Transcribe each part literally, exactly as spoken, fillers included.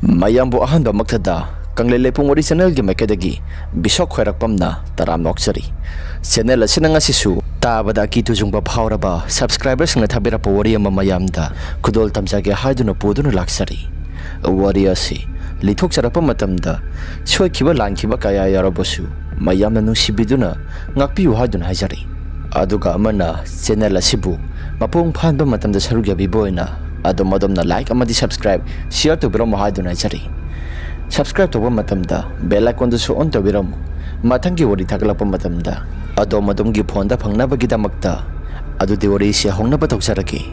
ꯃꯌꯥꯝꯕꯨ ꯑꯍꯥꯟꯕꯃꯛꯇꯗ ꯀꯪꯂꯩ ꯂꯩꯄꯨꯡ ꯋꯥꯔꯤ ꯆꯦꯅꯦꯜꯒꯤ ꯃꯥꯏꯀꯩꯗꯒꯤ ꯕꯤꯁꯣꯛ ꯈ꯭ꯋꯥꯏꯔꯥꯛꯄꯝꯅ ꯇꯔꯥꯝꯅ ꯑꯣꯛꯆꯔꯤ꯫ ꯆꯦꯅꯦꯜ ꯑꯁꯤꯅ ꯉꯁꯤꯁꯨ ꯇꯥꯕꯗ ꯑꯀꯤ ꯇꯨꯖꯨꯡꯕ ꯐꯥꯎꯔꯕ ꯁꯕꯁꯀ꯭ꯔꯥꯏꯕꯔꯁꯤꯡꯅ ꯊꯥꯕꯤꯔꯛꯄ ꯋꯥꯔꯤ ꯑꯃ ꯃꯌꯥꯝꯗ ꯈꯨꯗꯣꯜ ꯇꯝꯖꯒꯦ ꯍꯥꯏꯗꯨꯅ ꯄꯨꯗꯨꯅ ꯂꯥꯛꯆꯔꯤ꯫ ꯋꯥꯔꯤ ꯑꯁꯤ ꯂꯤꯊꯣꯛꯆꯔꯛꯄ ꯃꯇꯝꯗ ꯁꯣꯏꯈꯤꯕ ꯂꯥꯟꯈꯤꯕ ꯀꯌꯥ ꯌꯥꯎꯔꯕꯁꯨ ꯃꯌꯥꯝꯅ ꯅꯨꯡꯁꯤꯕꯤꯗꯨꯅ ꯉꯥꯛꯄꯤꯌꯨ ꯍꯥꯏꯗꯨꯅ ꯍꯥꯏꯖꯔꯤ꯫ ꯑꯗꯨꯒ ꯑꯃꯅ ꯆꯦꯅꯦꯜ ꯑꯁꯤꯕꯨ ꯃꯄꯨꯡ ꯐꯥꯍꯟꯕ ꯃꯇꯝꯗ ꯁꯔꯨꯛ ꯌꯥꯕꯤꯕ ꯑꯣꯏꯅ ꯑꯗꯣꯝ ꯑꯗꯣꯝꯅ ꯂꯥꯏꯛ ꯑꯃꯗꯤ ꯁꯕꯁꯀ꯭ꯔꯥꯏꯕ, ꯁꯤꯌꯔ ꯇꯧꯕꯤꯔꯝꯃꯨ ꯍꯥꯏꯗꯨꯅ ꯍꯥꯏꯖꯔꯤ꯫ ꯁꯕꯁꯀ꯭ꯔꯥꯏꯕ ꯇꯧꯕ ꯃꯇꯝꯗ ꯕꯦꯜ ꯑꯥꯏꯀꯣꯟꯗꯨꯁꯨ ꯑꯣꯟ ꯇꯧꯕꯤꯔꯝꯃꯨ꯫ ꯃꯊꯪꯒꯤ ꯋꯥꯔꯤ ꯊꯥꯒꯠꯂꯛꯄ ꯃꯇꯝꯗ ꯑꯗꯣꯝ ꯑꯗꯣꯝꯒꯤ ꯐꯣꯟꯗ ꯐꯪꯅꯕꯒꯤꯗꯃꯛꯇ꯫ ꯑꯗꯨꯗꯤ ꯋꯥꯔꯤꯁꯤ ꯍꯧꯅꯕ ꯇꯧꯖꯔꯒꯦ꯫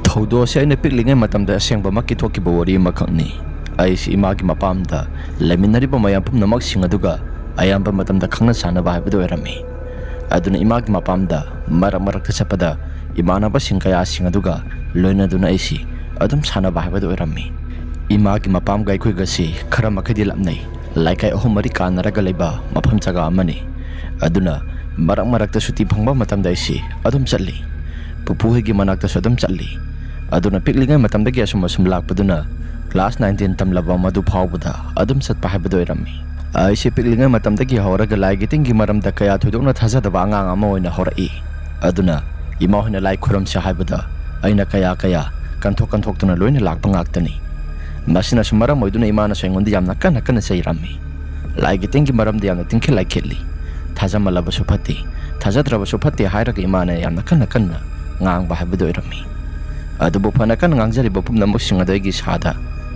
ꯊꯧꯗꯣꯛ ꯑꯁꯤ ꯑꯩꯅ ꯄꯤꯛꯂꯤꯉꯩ ꯃꯇꯝꯗ ꯑꯁꯦꯡꯕꯃꯛꯀꯤ ꯊꯣꯛꯈꯤꯕ ꯋꯥꯔꯤ ꯑꯃꯈꯛꯅꯤ꯫ ꯑꯩꯁꯤ ꯏꯃꯥꯒꯤ ꯃꯄꯥꯝꯗ ꯂꯩꯃꯤꯟꯅꯔꯤꯕ ꯃꯌꯥꯝ ꯄꯨꯝꯅꯃꯛꯁꯤꯡ ꯑꯗꯨꯒ ꯑꯌꯥꯝꯕ ꯃꯇꯝꯗ ꯈꯪꯅ ꯆꯥꯟꯅꯕ ꯍꯥꯏꯕꯗꯨ ꯑꯣꯏꯔꯝꯃꯤ꯫ ꯑꯗꯨꯅ ꯏꯃꯥꯒꯤ ꯃꯄꯥꯝꯗ ꯃꯔꯛ ꯃꯔꯛꯇ ꯆꯠꯄꯗ ꯏꯃꯥꯟꯅꯕꯁꯤꯡ ꯀꯌꯥꯁꯤꯡ ꯑꯗꯨꯒ ꯂꯣꯏꯅꯗꯨꯅ ꯑꯩꯁꯤ ꯑꯗꯨꯝ ꯁꯥꯟꯅꯕ ꯍꯥꯏꯕꯗꯨ ꯑꯣꯏꯔꯝꯃꯤ꯫ ꯏꯃꯥꯒꯤ ꯃꯄꯥꯝꯒ ꯑꯩꯈꯣꯏꯒꯁꯤ ꯈꯔ ꯃꯈꯩꯗꯤ ꯂꯥꯞꯅꯩ꯫ ꯂꯩꯀꯥꯏ ꯑꯍꯨꯝ ꯃꯔꯤ ꯀꯥꯟꯅꯔꯒ ꯂꯩꯕ ꯃꯐꯝ ꯖꯒꯥ ꯑꯃꯅꯤ꯫ ꯑꯗꯨꯅ ꯃꯔꯛ ꯃꯔꯛꯇ ꯁꯨꯇꯤ ꯐꯪꯕ ꯃꯇꯝꯗ ꯑꯩꯁꯤ ꯑꯗꯨꯝ ꯆꯠꯂꯤ꯫ ꯄꯨꯄꯨ ꯍꯣꯏꯒꯤ ꯃꯅꯥꯛꯇꯁꯨ ꯑꯗꯨꯝ ꯆꯠꯂꯤ꯫ ꯑꯗꯨꯅ ꯄꯤꯛꯂꯤꯉꯩ ꯃꯇꯝꯗꯒꯤ ꯑꯁꯨꯝ ꯑꯁꯨꯝ ꯂꯥꯛꯄꯗꯨꯅ ꯀ꯭ꯂꯥꯁ ꯅꯥꯏꯟ ꯇꯦꯟ ꯇꯝꯂꯕ ꯃꯗꯨ ꯐꯥꯎꯕꯗ ꯑꯗꯨꯝ ꯆꯠꯄ ꯍꯥꯏꯕꯗꯨ ꯑꯣꯏꯔꯝꯃꯤ꯫ ꯑꯩꯁꯦ ꯄꯤꯛꯂꯤꯉꯩ ꯃꯇꯝꯗꯒꯤ ꯍꯧꯔꯒ ꯂꯥꯏꯒꯤ ꯇꯤꯟꯒꯤ ꯃꯔꯝꯗ ꯀꯌꯥ ꯊꯣꯏꯗꯣꯛꯅ ꯊꯥꯖꯗꯕ ꯑꯉꯥꯡ ꯑꯃ ꯑꯣꯏꯅ ꯍꯧꯔꯛꯏ꯫ ꯑꯗꯨꯅ ꯏꯃꯥ ꯍꯣꯏꯅ ꯂꯥꯏ ꯈꯨꯔꯝꯁꯦ ꯍꯥꯏꯕꯗ ꯑꯩꯅ ꯀꯌꯥ ꯀꯌꯥ ꯀꯟꯊꯣꯛ ꯀꯟꯊꯣꯛꯇꯨꯅ ꯂꯣꯏꯅ ꯂꯥꯛꯄ ꯉꯥꯛꯇꯅꯤ꯫ ꯃꯁꯤꯅꯁꯨ ꯃꯔꯝ ꯑꯣꯏꯗꯨꯅ ꯏꯃꯥꯅꯁꯨ ꯑꯩꯉꯣꯟꯗ ꯌꯥꯝꯅ ꯀꯟꯅ ꯀꯟꯅ ꯆꯩꯔꯝꯃꯤ꯫ ꯂꯥꯏꯒꯤ ꯇꯤꯟꯒꯤ ꯃꯔꯝꯗ ꯌꯥꯝꯅ ꯇꯤꯡꯈꯤꯠ ꯂꯥꯏꯈꯤꯠꯂꯤ꯫ ꯊꯥꯖꯃꯜꯂꯕꯁꯨ ꯐꯠꯇꯦ, ꯊꯥꯖꯗ꯭ꯔꯕꯁꯨ ꯐꯠꯇꯦ ꯍꯥꯏꯔꯒ ꯏꯃꯥꯅ ꯌꯥꯝꯅ ꯀꯟꯅ ꯀꯟꯅ ꯉꯥꯡꯕ ꯍꯥꯏꯕꯗꯨ ꯑꯣꯏꯔꯝꯃꯤ꯫ ꯑꯗꯨꯕꯨ ꯐꯅ ꯀꯟꯅ ꯉꯥꯡꯖꯔꯤꯕ ꯄꯨꯝꯅꯃꯛꯁꯤꯡ ꯑꯗꯨ ꯑꯩꯒꯤ ꯏꯁꯥꯗ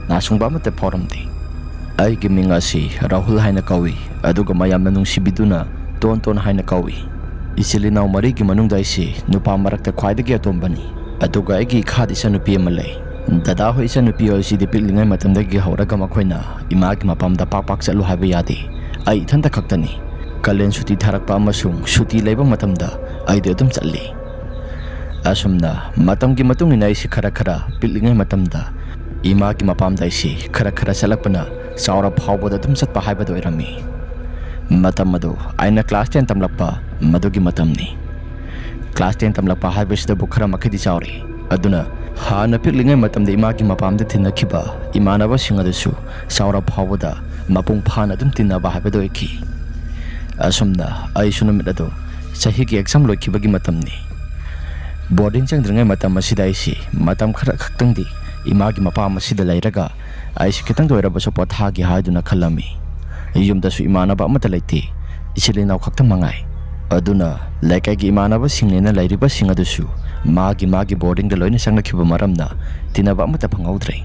ꯅꯥꯁꯨꯡꯕ ꯑꯃꯠꯇ ꯐꯥꯎꯔꯝꯗꯦ꯫ ꯑꯩꯒꯤ ꯃꯤꯡ ꯑꯁꯤ ꯔꯥꯍꯨꯜ ꯍꯥꯏꯅ ꯀꯧꯏ, ꯑꯗꯨꯒ ꯃꯌꯥꯝꯅ ꯅꯨꯡꯁꯤꯕꯤꯗꯨꯅ ꯇꯣꯟ ꯇꯣꯟ ꯍꯥꯏꯅ ꯀꯧꯏ꯫ ꯏꯆꯤꯜ ꯏꯅꯥꯎ ꯃꯔꯤꯒꯤ ꯃꯅꯨꯡꯗ ꯑꯩꯁꯤ ꯅꯨꯄꯥ ꯃꯔꯛꯇ ꯈ꯭ꯋꯥꯏꯗꯒꯤ ꯑꯇꯣꯝꯕꯅꯤ꯫ ꯑꯗꯨꯒ ꯑꯩꯒꯤ ꯏꯈꯥꯗ ꯏꯆꯟꯅꯨꯄꯤ ꯑꯃ ꯂꯩ꯫ ꯗꯗꯥ ꯍꯣꯏ ꯏꯆꯟꯅꯨꯄꯤ ꯍꯣꯏꯁꯤꯗꯤ ꯄꯤꯛꯂꯤꯉꯩ ꯃꯇꯝꯗꯒꯤ ꯍꯧꯔꯒ ꯃꯈꯣꯏꯅ ꯏꯃꯥꯒꯤ ꯃꯄꯥꯝꯗ ꯄꯥꯛ ꯄꯥꯛ ꯆꯠꯂꯨ ꯍꯥꯏꯕ ꯌꯥꯗꯦ꯫ ꯑꯩ ꯏꯊꯟꯇ ꯈꯛꯇꯅꯤ꯫ ꯀꯥꯂꯦꯟ ꯁꯨꯇꯤ ꯊꯥꯔꯛꯄ ꯑꯃꯁꯨꯡ ꯁꯨꯇꯤ ꯂꯩꯕ ꯃꯇꯝꯗ ꯑꯩꯗꯤ ꯑꯗꯨꯝ ꯆꯠꯂꯤ꯫ ꯑꯁꯨꯝꯅ ꯃꯇꯝꯒꯤ ꯃꯇꯨꯡ ꯏꯟꯅ ꯑꯩꯁꯤ ꯈꯔ ꯈꯔ ꯄꯤꯛꯂꯤꯉꯩ ꯃꯇꯝꯗ ꯏꯃꯥꯒꯤ ꯃꯄꯥꯝꯗ ꯑꯩꯁꯤ ꯈꯔ ꯈꯔ ꯆꯠꯂꯛꯄꯅ ꯆꯥꯎꯔ ꯐꯥꯎꯕꯗ ꯑꯗꯨꯝ ꯆꯠꯄ ꯍꯥꯏꯕꯗꯨ ꯑꯣꯏꯔꯝꯃꯤ꯫ ꯃꯇꯝ ꯑꯗꯨ ꯑꯩꯅ ꯀ꯭ꯂꯥꯁ ꯇꯦꯟ ꯇꯝꯂꯛꯄ ꯃꯗꯨꯒꯤ ꯃꯇꯝꯅꯤ꯫ ꯀ꯭ꯂꯥꯁ ꯇꯦꯟ ꯇꯝꯂꯛꯄ ꯍꯥꯏꯕꯁꯤꯗꯕꯨ ꯈꯔ ꯃꯈꯩꯗꯤ ꯆꯥꯎꯔꯦ꯫ ꯑꯗꯨꯅ ꯍꯥꯟꯅ ꯄꯤꯛꯂꯤꯉꯩ ꯃꯇꯝꯗ ꯏꯃꯥꯒꯤ ꯃꯄꯥꯝꯗ ꯇꯤꯟꯅꯈꯤꯕ ꯏꯃꯥꯟꯅꯕꯁꯤꯡ ꯑꯗꯨꯁꯨ ꯆꯥꯎꯔ ꯐꯥꯎꯕꯗ ꯃꯄꯨꯡ ꯐꯥꯅ ꯑꯗꯨꯝ ꯇꯤꯟꯅꯕ ꯍꯥꯏꯕꯗꯨ ꯑꯣꯏꯈꯤ꯫ ꯑꯁꯨꯝꯅ ꯑꯩꯁꯨ ꯅꯨꯃꯤꯠ ꯑꯗꯨ ꯆꯍꯤꯒꯤ ꯑꯦꯛꯖꯥꯝ ꯂꯣꯏꯈꯤꯕꯒꯤ ꯃꯇꯝꯅꯤ꯫ ꯕꯣꯔꯗꯤꯡ ꯆꯪꯗ꯭ꯔꯤꯉꯩ ꯃꯇꯝ ꯑꯁꯤꯗ ꯑꯩꯁꯤ ꯃꯇꯝ ꯈꯔ ꯈꯛꯇꯪꯗꯤ ꯏꯃꯥꯒꯤ ꯃꯄꯥꯝ ꯑꯁꯤꯗ ꯂꯩꯔꯒ ꯑꯩꯁꯤ ꯈꯤꯇꯪꯗ ꯑꯣꯏꯔꯕꯁꯨ ꯄꯣꯊꯥꯒꯦ ꯍꯥꯏꯗꯨꯅ ꯈꯜꯂꯝꯃꯤ꯫ ꯌꯨꯝꯗꯁꯨ ꯏꯃꯥꯟꯅꯕ ꯑꯃꯠꯇ ꯂꯩꯇꯦ, ꯏꯆꯤꯜ ꯏꯅꯥꯎ ꯈꯛꯇ ꯃꯉꯥꯏ꯫ ꯑꯗꯨꯅ ꯂꯩꯀꯥꯏꯒꯤ ꯏꯃꯥꯟꯅꯕꯁꯤꯡꯅꯦꯅ ꯂꯩꯔꯤꯕꯁꯤꯡ ꯑꯗꯨꯁꯨ ꯃꯥꯒꯤ ꯃꯥꯒꯤ ꯕꯣꯔꯗꯤꯡꯗ ꯂꯣꯏꯅ ꯆꯪꯅꯈꯤꯕ ꯃꯔꯝꯅ ꯇꯤꯟꯅꯕ ꯑꯃꯠꯇ ꯐꯪꯍꯧꯗ꯭ꯔꯦ꯫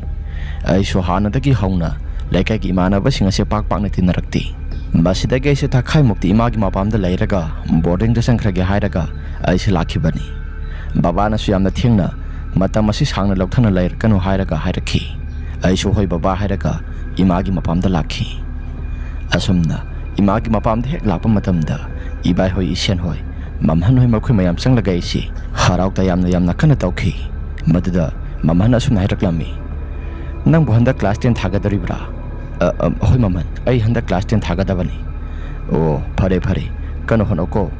ꯑꯩꯁꯨ ꯍꯥꯟꯅꯗꯒꯤ ꯍꯧꯅ ꯂꯩꯀꯥꯏꯒꯤ ꯏꯃꯥꯟꯅꯕꯁꯤꯡ ꯑꯁꯦ ꯄꯥꯛ ꯄꯥꯛꯅ ꯇꯤꯟꯅꯔꯛꯇꯦ꯫ ꯃꯁꯤꯗꯒꯤ ꯑꯩꯁꯦ ꯊꯥꯈꯥꯏꯃꯨꯛꯇꯤ ꯏꯃꯥꯒꯤ ꯃꯄꯥꯝꯗ ꯂꯩꯔꯒ ꯕꯣꯔꯗꯤꯡꯗ ꯆꯪꯈ꯭ꯔꯒꯦ ꯍꯥꯏꯔꯒ ꯑꯩꯁꯦ ꯂꯥꯛꯈꯤꯕꯅꯤ꯫ ꯕꯕꯥꯅꯁꯨ ꯌꯥꯝꯅ ꯊꯦꯡꯅ ꯃꯇꯝ ꯑꯁꯤ ꯁꯥꯡꯅ ꯂꯧꯊꯅ ꯂꯩꯔꯛꯀꯅꯨ ꯍꯥꯏꯔꯒ ꯍꯥꯏꯔꯛꯈꯤ꯫ ꯑꯩꯁꯨ "ꯍꯣꯏ ꯕꯕꯥ" ꯍꯥꯏꯔꯒ ꯏꯃꯥꯒꯤ ꯃꯄꯥꯝꯗ ꯂꯥꯛꯈꯤ꯫ ꯑꯁꯨꯝꯅ ꯏꯃꯥꯒꯤ ꯃꯄꯥꯝꯗ ꯍꯦꯛ ꯂꯥꯛꯄ ꯃꯇꯝꯗ ꯏꯕꯥꯏ ꯍꯣꯏ, ꯏꯁꯦꯟ ꯍꯣꯏ, ꯃꯝꯍꯟ ꯍꯣꯏ, ꯃꯈꯣꯏ ꯃꯌꯥꯝ ꯆꯪꯂꯒ ꯑꯩꯁꯤ ꯍꯔꯥꯎ ꯇꯌꯥꯝꯅ ꯌꯥꯝꯅ ꯀꯟꯅ ꯇꯧꯈꯤ꯫ ꯃꯗꯨꯗ ꯃꯝꯍꯟ ꯑꯁꯨꯝꯅ ꯍꯥꯏꯔꯛꯂꯝꯃꯤ, "ꯅꯪꯕꯨ ꯍꯟꯗꯛ ꯀ꯭ꯂꯥꯁ ꯇꯦꯟ ꯊꯥꯒꯗꯧꯔꯤꯕ꯭ꯔꯥ?" "ꯑ, ꯑ, ꯍꯣꯏ ꯃꯝꯍꯟ, ꯑꯩ ꯍꯟꯗꯛ ꯀ꯭ꯂꯥꯁ ꯇꯦꯟ ꯊꯥꯒꯗꯕꯅꯤ꯫" "ꯑꯣ, ꯐꯔꯦ ꯐꯔꯦ, ꯀꯟꯅ ꯍꯣꯠꯅꯧꯀꯣ꯫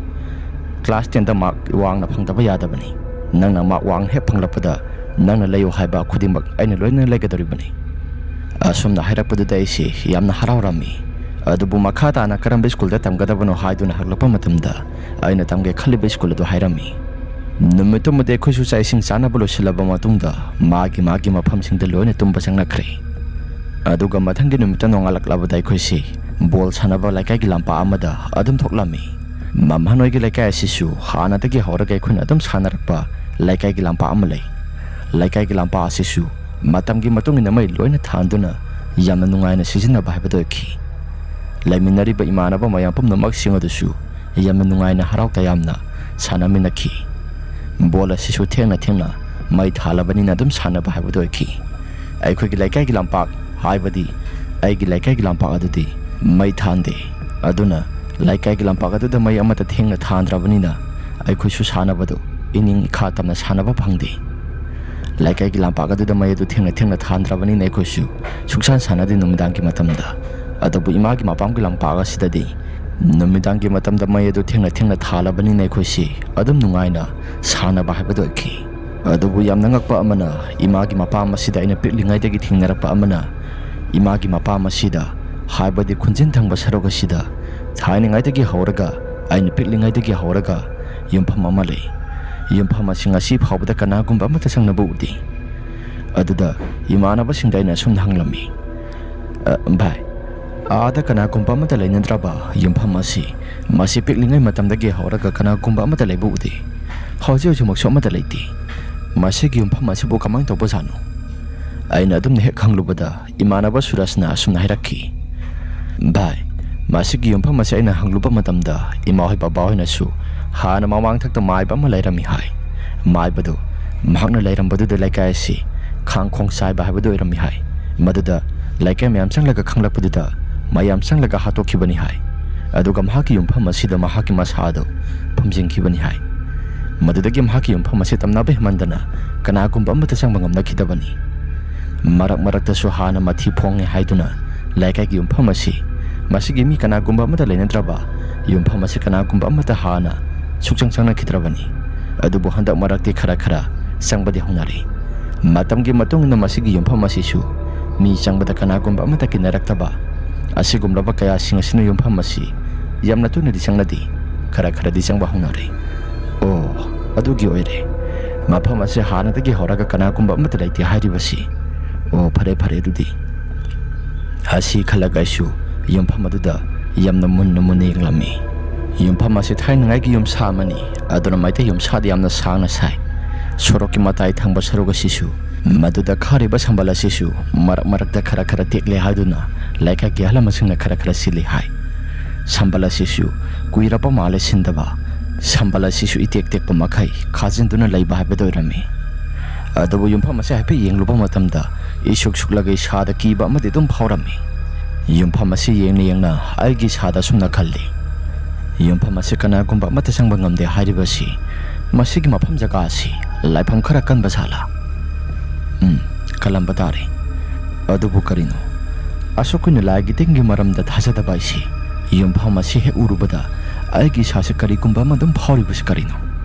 ꯀ꯭ꯂꯥꯁ ꯇꯦꯟꯗ ꯃꯥꯔꯛ ꯋꯥꯡꯅ ꯐꯪꯗꯕ ꯌꯥꯗꯕꯅꯤ꯫ ꯅꯪꯅ ꯃꯥꯔꯛ ꯋꯥꯡꯅ ꯍꯦꯛ ꯐꯪꯂꯛꯄꯗ ꯅꯪꯅ ꯂꯩꯌꯨ ꯍꯥꯏꯕ ꯈꯨꯗꯤꯡꯃꯛ ꯑꯩꯅ ꯂꯣꯏꯅ ꯂꯩꯒꯗꯧꯔꯤꯕꯅꯤ꯫" ꯑꯁꯨꯝꯅ ꯍꯥꯏꯔꯛꯄꯗꯨꯗ ꯑꯩꯁꯤ ꯌꯥꯝꯅ ꯍꯔꯥꯎꯔꯝꯃꯤ꯫ ꯑꯗꯨꯕꯨ ꯃꯈꯥ ꯇꯥꯅ ꯀꯔꯝꯕ ꯁ꯭ꯀꯨꯜꯗ ꯇꯝꯒꯗꯕꯅꯣ ꯍꯥꯏꯗꯨꯅ ꯍꯪꯂꯛꯄ ꯃꯇꯝꯗ ꯑꯩꯅ ꯇꯝꯒꯦ ꯈꯜꯂꯤꯕ ꯁ꯭ꯀꯨꯜ ꯑꯗꯨ ꯍꯥꯏꯔꯝꯃꯤ꯫ ꯅꯨꯃꯤꯠꯇꯨꯃꯗꯤ ꯑꯩꯈꯣꯏꯁꯨ ꯆꯥꯛ ꯏꯁꯤꯡ ꯆꯥꯅꯕ ꯂꯣꯏꯁꯤꯜꯂꯕ ꯃꯇꯨꯡꯗ ꯃꯥꯒꯤ ꯃꯥꯒꯤ ꯃꯐꯝꯁꯤꯡꯗ ꯂꯣꯏꯅ ꯇꯨꯝꯕ ꯆꯪꯅꯈ꯭ꯔꯦ꯫ ꯑꯗꯨꯒ ꯃꯊꯪꯒꯤ ꯅꯨꯃꯤꯠꯇ ꯅꯣꯡꯉꯥꯜꯂꯛꯂꯕꯗ ꯑꯩꯈꯣꯏꯁꯤ ꯕꯣꯜ ꯁꯥꯟꯅꯕ ꯂꯩꯀꯥꯏꯒꯤ ꯂꯝꯄꯥꯛ ꯑꯃꯗ ꯑꯗꯨꯝ ꯊꯣꯛꯂꯝꯃꯤ꯫ ꯃꯝꯍꯟ ꯍꯣꯏꯒꯤ ꯂꯩꯀꯥꯏ ꯑꯁꯤꯁꯨ ꯍꯥꯟꯅꯗꯒꯤ ꯍꯧꯔꯒ ꯑꯩꯈꯣꯏꯅ ꯑꯗꯨꯝ ꯁꯥꯟꯅꯔꯛꯄ ꯂꯩꯀꯥꯏꯒꯤ ꯂꯝꯄꯥꯛ ꯑꯃ ꯂꯩ꯫ ꯂꯩꯀꯥꯏꯒꯤ ꯂꯝꯄꯥꯛ ꯑꯁꯤꯁꯨ ꯃꯇꯝꯒꯤ ꯃꯇꯨꯡ ꯏꯟꯅ ꯃꯩ ꯂꯣꯏꯅ ꯊꯥꯟꯗꯨꯅ ꯌꯥꯝꯅ ꯅꯨꯡꯉꯥꯏꯅ ꯁꯤꯖꯤꯟꯅꯕ ꯍꯥꯏꯕꯗꯨ ꯑꯣꯏꯈꯤ꯫ ꯂꯩꯃꯤꯟꯅꯔꯤꯕ ꯏꯃꯥꯟꯅꯕ ꯃꯌꯥꯝ ꯄꯨꯝꯅꯃꯛꯁꯤꯡ ꯑꯗꯨꯁꯨ ꯌꯥꯝꯅ ꯅꯨꯡꯉꯥꯏꯅ ꯍꯔꯥꯎ ꯇꯌꯥꯝꯅ ꯁꯥꯟꯅꯃꯤꯟꯅꯈꯤ꯫ ꯕꯣꯜ ꯑꯁꯤꯁꯨ ꯊꯦꯡꯅ ꯊꯦꯡꯅ ꯃꯩ ꯊꯥꯜꯂꯕꯅꯤꯅ ꯑꯗꯨꯝ ꯁꯥꯟꯅꯕ ꯍꯥꯏꯕꯗꯨ ꯑꯣꯏꯈꯤ꯫ ꯑꯩꯈꯣꯏꯒꯤ ꯂꯩꯀꯥꯏꯒꯤ ꯂꯝꯄꯥꯛ, ꯍꯥꯏꯕꯗꯤ ꯑꯩꯒꯤ ꯂꯩꯀꯥꯏꯒꯤ ꯂꯝꯄꯥꯛ ꯑꯗꯨꯗꯤ ꯃꯩ ꯊꯥꯟꯗꯦ꯫ ꯑꯗꯨꯅ ꯂꯩꯀꯥꯏꯒꯤ ꯂꯝꯄꯥꯛ ꯑꯗꯨꯗ ꯃꯩ ꯑꯃꯠꯇ ꯊꯦꯡꯅ ꯊꯥꯟꯗ꯭ꯔꯕꯅꯤꯅ ꯑꯩꯈꯣꯏꯁꯨ ꯁꯥꯟꯅꯕꯗꯨ ꯏꯅꯤꯡ ꯏꯈꯥ ꯇꯝꯅ ꯁꯥꯟꯅꯕ ꯐꯪꯗꯦ꯫ ꯂꯩꯀꯥꯏꯒꯤ ꯂꯝꯄꯥꯛ ꯑꯗꯨꯗ ꯃꯩ ꯑꯗꯨ ꯊꯦꯡꯅ ꯊꯦꯡꯅ ꯊꯥꯟꯗ꯭ꯔꯕꯅꯤꯅ ꯑꯩꯈꯣꯏꯁꯨ ꯁꯨꯛꯁꯥꯟ ꯁꯥꯟꯅꯗꯦ ꯅꯨꯃꯤꯗꯥꯡꯒꯤ ꯃꯇꯝꯗ꯫ ꯑꯗꯨꯕꯨ ꯏꯃꯥꯒꯤ ꯃꯄꯥꯝꯒꯤ ꯂꯝꯄꯥꯛ ꯑꯁꯤꯗꯗꯤ ꯅꯨꯃꯤꯗꯥꯡꯒꯤ ꯃꯇꯝꯗ ꯃꯩ ꯑꯗꯨ ꯊꯦꯡꯅ ꯊꯦꯡꯅ ꯊꯥꯜꯂꯕꯅꯤꯅ ꯑꯩꯈꯣꯏꯁꯤ ꯑꯗꯨꯝ ꯅꯨꯡꯉꯥꯏꯅ ꯁꯥꯟꯅꯕ ꯍꯥꯏꯕꯗꯨ ꯑꯣꯏꯈꯤ꯫ ꯑꯗꯨꯕꯨ ꯌꯥꯝꯅ ꯉꯛꯄ ꯑꯃꯅ, ꯏꯃꯥꯒꯤ ꯃꯄꯥꯝ ꯑꯁꯤꯗ ꯑꯩꯅ ꯄꯤꯛꯂꯤꯉꯩꯗꯒꯤ ꯊꯦꯡꯅꯔꯛꯄ ꯑꯃꯅ, ꯏꯃꯥꯒꯤ ꯃꯄꯥꯝ ꯑꯁꯤꯗ, ꯍꯥꯏꯕꯗꯤ ꯈꯨꯟꯖꯤꯟ ꯊꯪꯕ ꯁꯔꯨꯛ ꯑꯁꯤꯗ, ꯊꯥꯏꯅꯉꯩꯗꯒꯤ ꯍꯧꯔꯒ, ꯑꯩꯅ ꯄꯤꯛꯂꯤꯉꯩꯗꯒꯤ ꯍꯧꯔꯒ ꯌꯨꯝꯐꯝ ꯑꯃ ꯂꯩ꯫ ꯌꯨꯝꯐꯝ ꯑꯁꯤ ꯉꯁꯤ ꯐꯥꯎꯕꯗ ꯀꯅꯥꯒꯨꯝꯕ ꯑꯃꯠꯇ ꯆꯪꯅꯕ ꯎꯗꯦ꯫ ꯑꯗꯨꯗ ꯏꯃꯥꯟꯅꯕꯁꯤꯡꯗ ꯑꯩꯅ ꯑꯁꯨꯝꯅ ꯍꯪꯂꯝꯃꯤ, "ꯑ, ꯚꯥꯏ, ꯑꯥꯗ ꯀꯅꯥꯒꯨꯝꯕ ꯑꯃꯠꯇ ꯂꯩꯅꯗ꯭ꯔꯕ ꯌꯨꯝꯐꯝ ꯑꯁꯤ, ꯃꯁꯤ ꯄꯤꯛꯂꯤꯉꯩ ꯃꯇꯝꯗꯒꯤ ꯍꯧꯔꯒ ꯀꯅꯥꯒꯨꯝꯕ ꯑꯃꯠꯇ ꯂꯩꯕ ꯎꯗꯦ꯫ ꯍꯧꯖꯤꯛ ꯍꯧꯖꯤꯛꯃꯛꯁꯨ ꯑꯃꯠꯇ ꯂꯩꯇꯦ꯫ ꯃꯁꯤꯒꯤ ꯌꯨꯝꯐꯝ ꯑꯁꯤꯕꯨ ꯀꯃꯥꯏꯅ ꯇꯧꯕꯖꯥꯠꯅꯣ?" ꯑꯩꯅ ꯑꯗꯨꯝꯅ ꯍꯦꯛ ꯍꯪꯂꯨꯕꯗ, ꯏꯃꯥꯟꯅꯕ ꯁꯨꯔꯖꯅ ꯑꯁꯨꯝꯅ ꯍꯥꯏꯔꯛꯈꯤ, "ꯚꯥꯏ, ꯃꯁꯤꯒꯤ ꯌꯨꯝꯐꯝ ꯑꯁꯤ ꯑꯩꯅ ꯍꯪꯂꯨꯕ ꯃꯇꯝꯗ, ꯏꯃꯥ ꯍꯣꯏ ꯕꯕꯥ ꯍꯣꯏꯅꯁꯨ ꯍꯥꯟꯅ ꯃꯃꯥꯡꯊꯛꯇ ꯃꯥꯏꯕ ꯑꯃ ꯂꯩꯔꯝꯃꯤ ꯍꯥꯏ꯫ ꯃꯥꯏꯕꯗꯨ ꯃꯍꯥꯛꯅ ꯂꯩꯔꯝꯕꯗꯨꯗ ꯂꯩꯀꯥꯏ ꯑꯁꯤ ꯈꯥꯡ ꯈꯣꯡ ꯆꯥꯏꯕ ꯍꯥꯏꯕꯗꯨ ꯑꯣꯏꯔꯝꯃꯤ ꯍꯥꯏ꯫ ꯃꯗꯨꯗ ꯂꯩꯀꯥꯏ ꯃꯌꯥꯝ ꯆꯪꯂꯒ ꯈꯪꯂꯛꯄꯗꯨꯗ, ꯃꯌꯥꯝ ꯆꯪꯂꯒ ꯍꯥꯠꯇꯣꯛꯈꯤꯕꯅꯤ ꯍꯥꯏ꯫ ꯑꯗꯨꯒ ꯃꯍꯥꯛꯀꯤ ꯌꯨꯝꯐꯝ ꯑꯁꯤꯗ ꯃꯍꯥꯛꯀꯤ ꯃꯁꯥ ꯑꯗꯨ ꯐꯨꯝꯖꯤꯟꯈꯤꯕꯅꯤ ꯍꯥꯏ꯫ ꯃꯗꯨꯗꯒꯤ ꯃꯍꯥꯛꯀꯤ ꯌꯨꯝꯐꯝ ꯑꯁꯤ ꯇꯝꯅꯕ ꯍꯦꯟꯃꯟꯗꯅ ꯀꯅꯥꯒꯨꯝꯕ ꯑꯃꯠꯇ ꯆꯪꯕ ꯉꯝꯅꯈꯤꯗꯕꯅꯤ꯫ ꯃꯔꯛ ꯃꯔꯛꯇꯁꯨ ꯍꯥꯟꯅ ꯃꯊꯤ ꯐꯣꯡꯉꯦ ꯍꯥꯏꯗꯨꯅ ꯂꯩꯀꯥꯏꯒꯤ ꯌꯨꯝꯐꯝ ꯑꯁꯤ, ꯃꯁꯤꯒꯤ ꯃꯤ ꯀꯅꯥꯒꯨꯝꯕ ꯑꯃꯠꯇ ꯂꯩꯅꯗ꯭ꯔꯕ ꯌꯨꯝꯐꯝ ꯑꯁꯤ ꯀꯅꯥꯒꯨꯝꯕ ꯑꯃꯠꯇ ꯍꯥꯟꯅ ꯁꯨꯛꯆꯪ ꯆꯪꯅꯈꯤꯗ꯭ꯔꯕꯅꯤ꯫ ꯑꯗꯨꯕꯨ ꯍꯟꯗꯛ ꯃꯔꯛꯇꯤ ꯈꯔ ꯈꯔ ꯆꯪꯕꯗꯤ ꯍꯧꯅꯔꯦ꯫ ꯃꯇꯝꯒꯤ ꯃꯇꯨꯡ ꯏꯟꯅ ꯃꯁꯤꯒꯤ ꯌꯨꯝꯐꯝ ꯑꯁꯤꯁꯨ ꯃꯤ ꯆꯪꯕꯗ ꯀꯅꯥꯒꯨꯝꯕ ꯑꯃꯠꯇ ꯀꯤꯟꯅꯔꯛꯇꯕ ꯑꯁꯤꯒꯨꯝꯂꯕ ꯀꯌꯥꯁꯤꯡ ꯑꯁꯤꯅ ꯌꯨꯝꯐꯝ ꯑꯁꯤ ꯌꯥꯝꯅ ꯇꯣꯏꯅꯗꯤ ꯆꯪꯅꯗꯦ, ꯈꯔ ꯈꯔꯗꯤ ꯆꯪꯕ ꯍꯧꯅꯔꯦ꯫ ꯑꯣ, ꯑꯗꯨꯒꯤ ꯑꯣꯏꯔꯦ꯫ ꯃꯐꯝ ꯑꯁꯤ ꯍꯥꯟꯅꯗꯒꯤ ꯍꯧꯔꯒ ꯀꯅꯥꯒꯨꯝꯕ ꯑꯃꯠꯇ ꯂꯩꯇꯦ ꯍꯥꯏꯔꯤꯕꯁꯤ꯫ ꯑꯣ, ꯐꯔꯦ, ꯐꯔꯦ ꯑꯗꯨꯗꯤ꯫" ꯑꯁꯤ ꯈꯜꯂꯒ ꯑꯩꯁꯨ ꯌꯨꯝꯐꯝ ꯑꯗꯨꯗ ꯌꯥꯝꯅ ꯃꯨꯟꯅ ꯃꯨꯟꯅ ꯌꯦꯡꯂꯝꯃꯤ꯫ ꯌꯨꯝꯐꯝ ꯑꯁꯤ ꯊꯥꯏꯅꯉꯥꯏꯒꯤ ꯌꯨꯝꯁꯥ ꯑꯃꯅꯤ, ꯑꯗꯨꯅ ꯃꯩꯇꯩ ꯌꯨꯝꯁꯥꯗꯤ ꯌꯥꯝꯅ ꯁꯥꯡꯅ ꯁꯥꯏ꯫ ꯁꯣꯔꯣꯛꯀꯤ ꯃꯇꯥꯏ ꯊꯪꯕ ꯁꯔꯨꯛ ꯑꯁꯤꯁꯨ, ꯃꯗꯨꯗ ꯈꯥꯔꯤꯕ ꯁꯝꯕꯜ ꯑꯁꯤꯁꯨ ꯃꯔꯛ ꯃꯔꯛꯇ ꯈꯔ ꯈꯔ ꯇꯦꯛꯂꯦ ꯍꯥꯏꯗꯨꯅ ꯂꯩꯀꯥꯏꯒꯤ ꯑꯍꯜ ꯂꯃꯟꯁꯤꯡꯅ ꯈꯔ ꯈꯔ ꯁꯤꯜꯂꯤ ꯍꯥꯏ꯫ ꯁꯝꯕꯜ ꯑꯁꯤꯁꯨ ꯀꯨꯏꯔꯕ ꯃꯥꯜꯂꯦ ꯁꯤꯟꯗꯕ꯫ ꯁꯝꯕꯜ ꯑꯁꯤꯁꯨ ꯏꯇꯦꯛ ꯇꯦꯛꯄ ꯃꯈꯩ ꯈꯥꯖꯤꯟꯗꯨꯅ ꯂꯩꯕ ꯍꯥꯏꯕꯗꯨ ꯑꯣꯏꯔꯝꯃꯤ꯫ ꯑꯗꯨꯕꯨ ꯌꯨꯝꯐꯝ ꯑꯁꯤ ꯍꯥꯏꯐꯦꯠ ꯌꯦꯡꯂꯨꯕ ꯃꯇꯝꯗ ꯏꯁꯨꯛ ꯁꯨꯛꯂꯒ ꯏꯁꯥꯗ ꯀꯤꯕ ꯑꯃꯗꯤ ꯑꯗꯨꯝ ꯐꯥꯎꯔꯝꯃꯤ꯫ ꯌꯨꯝꯐꯝ ꯑꯁꯤ ꯌꯦꯡꯅ ꯌꯦꯡꯅ ꯑꯩꯒꯤ ꯏꯁꯥꯗ ꯑꯁꯨꯝꯅ ꯈꯜꯂꯤ, "ꯌꯨꯝꯐꯝ ꯑꯁꯤ ꯀꯅꯥꯒꯨꯝꯕ ꯑꯃꯠꯇ ꯆꯪꯕ ꯉꯝꯗꯦ ꯍꯥꯏꯔꯤꯕꯁꯤ, ꯃꯁꯤꯒꯤ ꯃꯐꯝ ꯖꯒꯥ ꯑꯁꯤ ꯂꯥꯏꯐꯝ ꯈꯔ ꯀꯟꯕ ꯖꯥꯠꯂꯥ?" ꯎꯝ, ꯀꯜꯂꯝꯕ ꯇꯥꯔꯦ꯫ ꯑꯗꯨꯕꯨ ꯀꯔꯤꯅꯣ? ꯑꯁꯨꯛ ꯀꯨꯏꯅ ꯂꯥꯏꯒꯤ ꯇꯤꯟꯒꯤ ꯃꯔꯝꯗ ꯊꯥꯖꯗꯕ ꯑꯩꯁꯤ, ꯌꯨꯝꯐꯝ ꯑꯁꯤ ꯍꯦꯛ ꯎꯔꯨꯕꯗ ꯑꯩꯒꯤ ꯏꯁꯥꯁꯦ ꯀꯔꯤꯒꯨꯝꯕ ꯑꯃ ꯑꯗꯨꯝ ꯐꯥꯎꯔꯤꯕꯁꯤ ꯀꯔꯤꯅꯣ?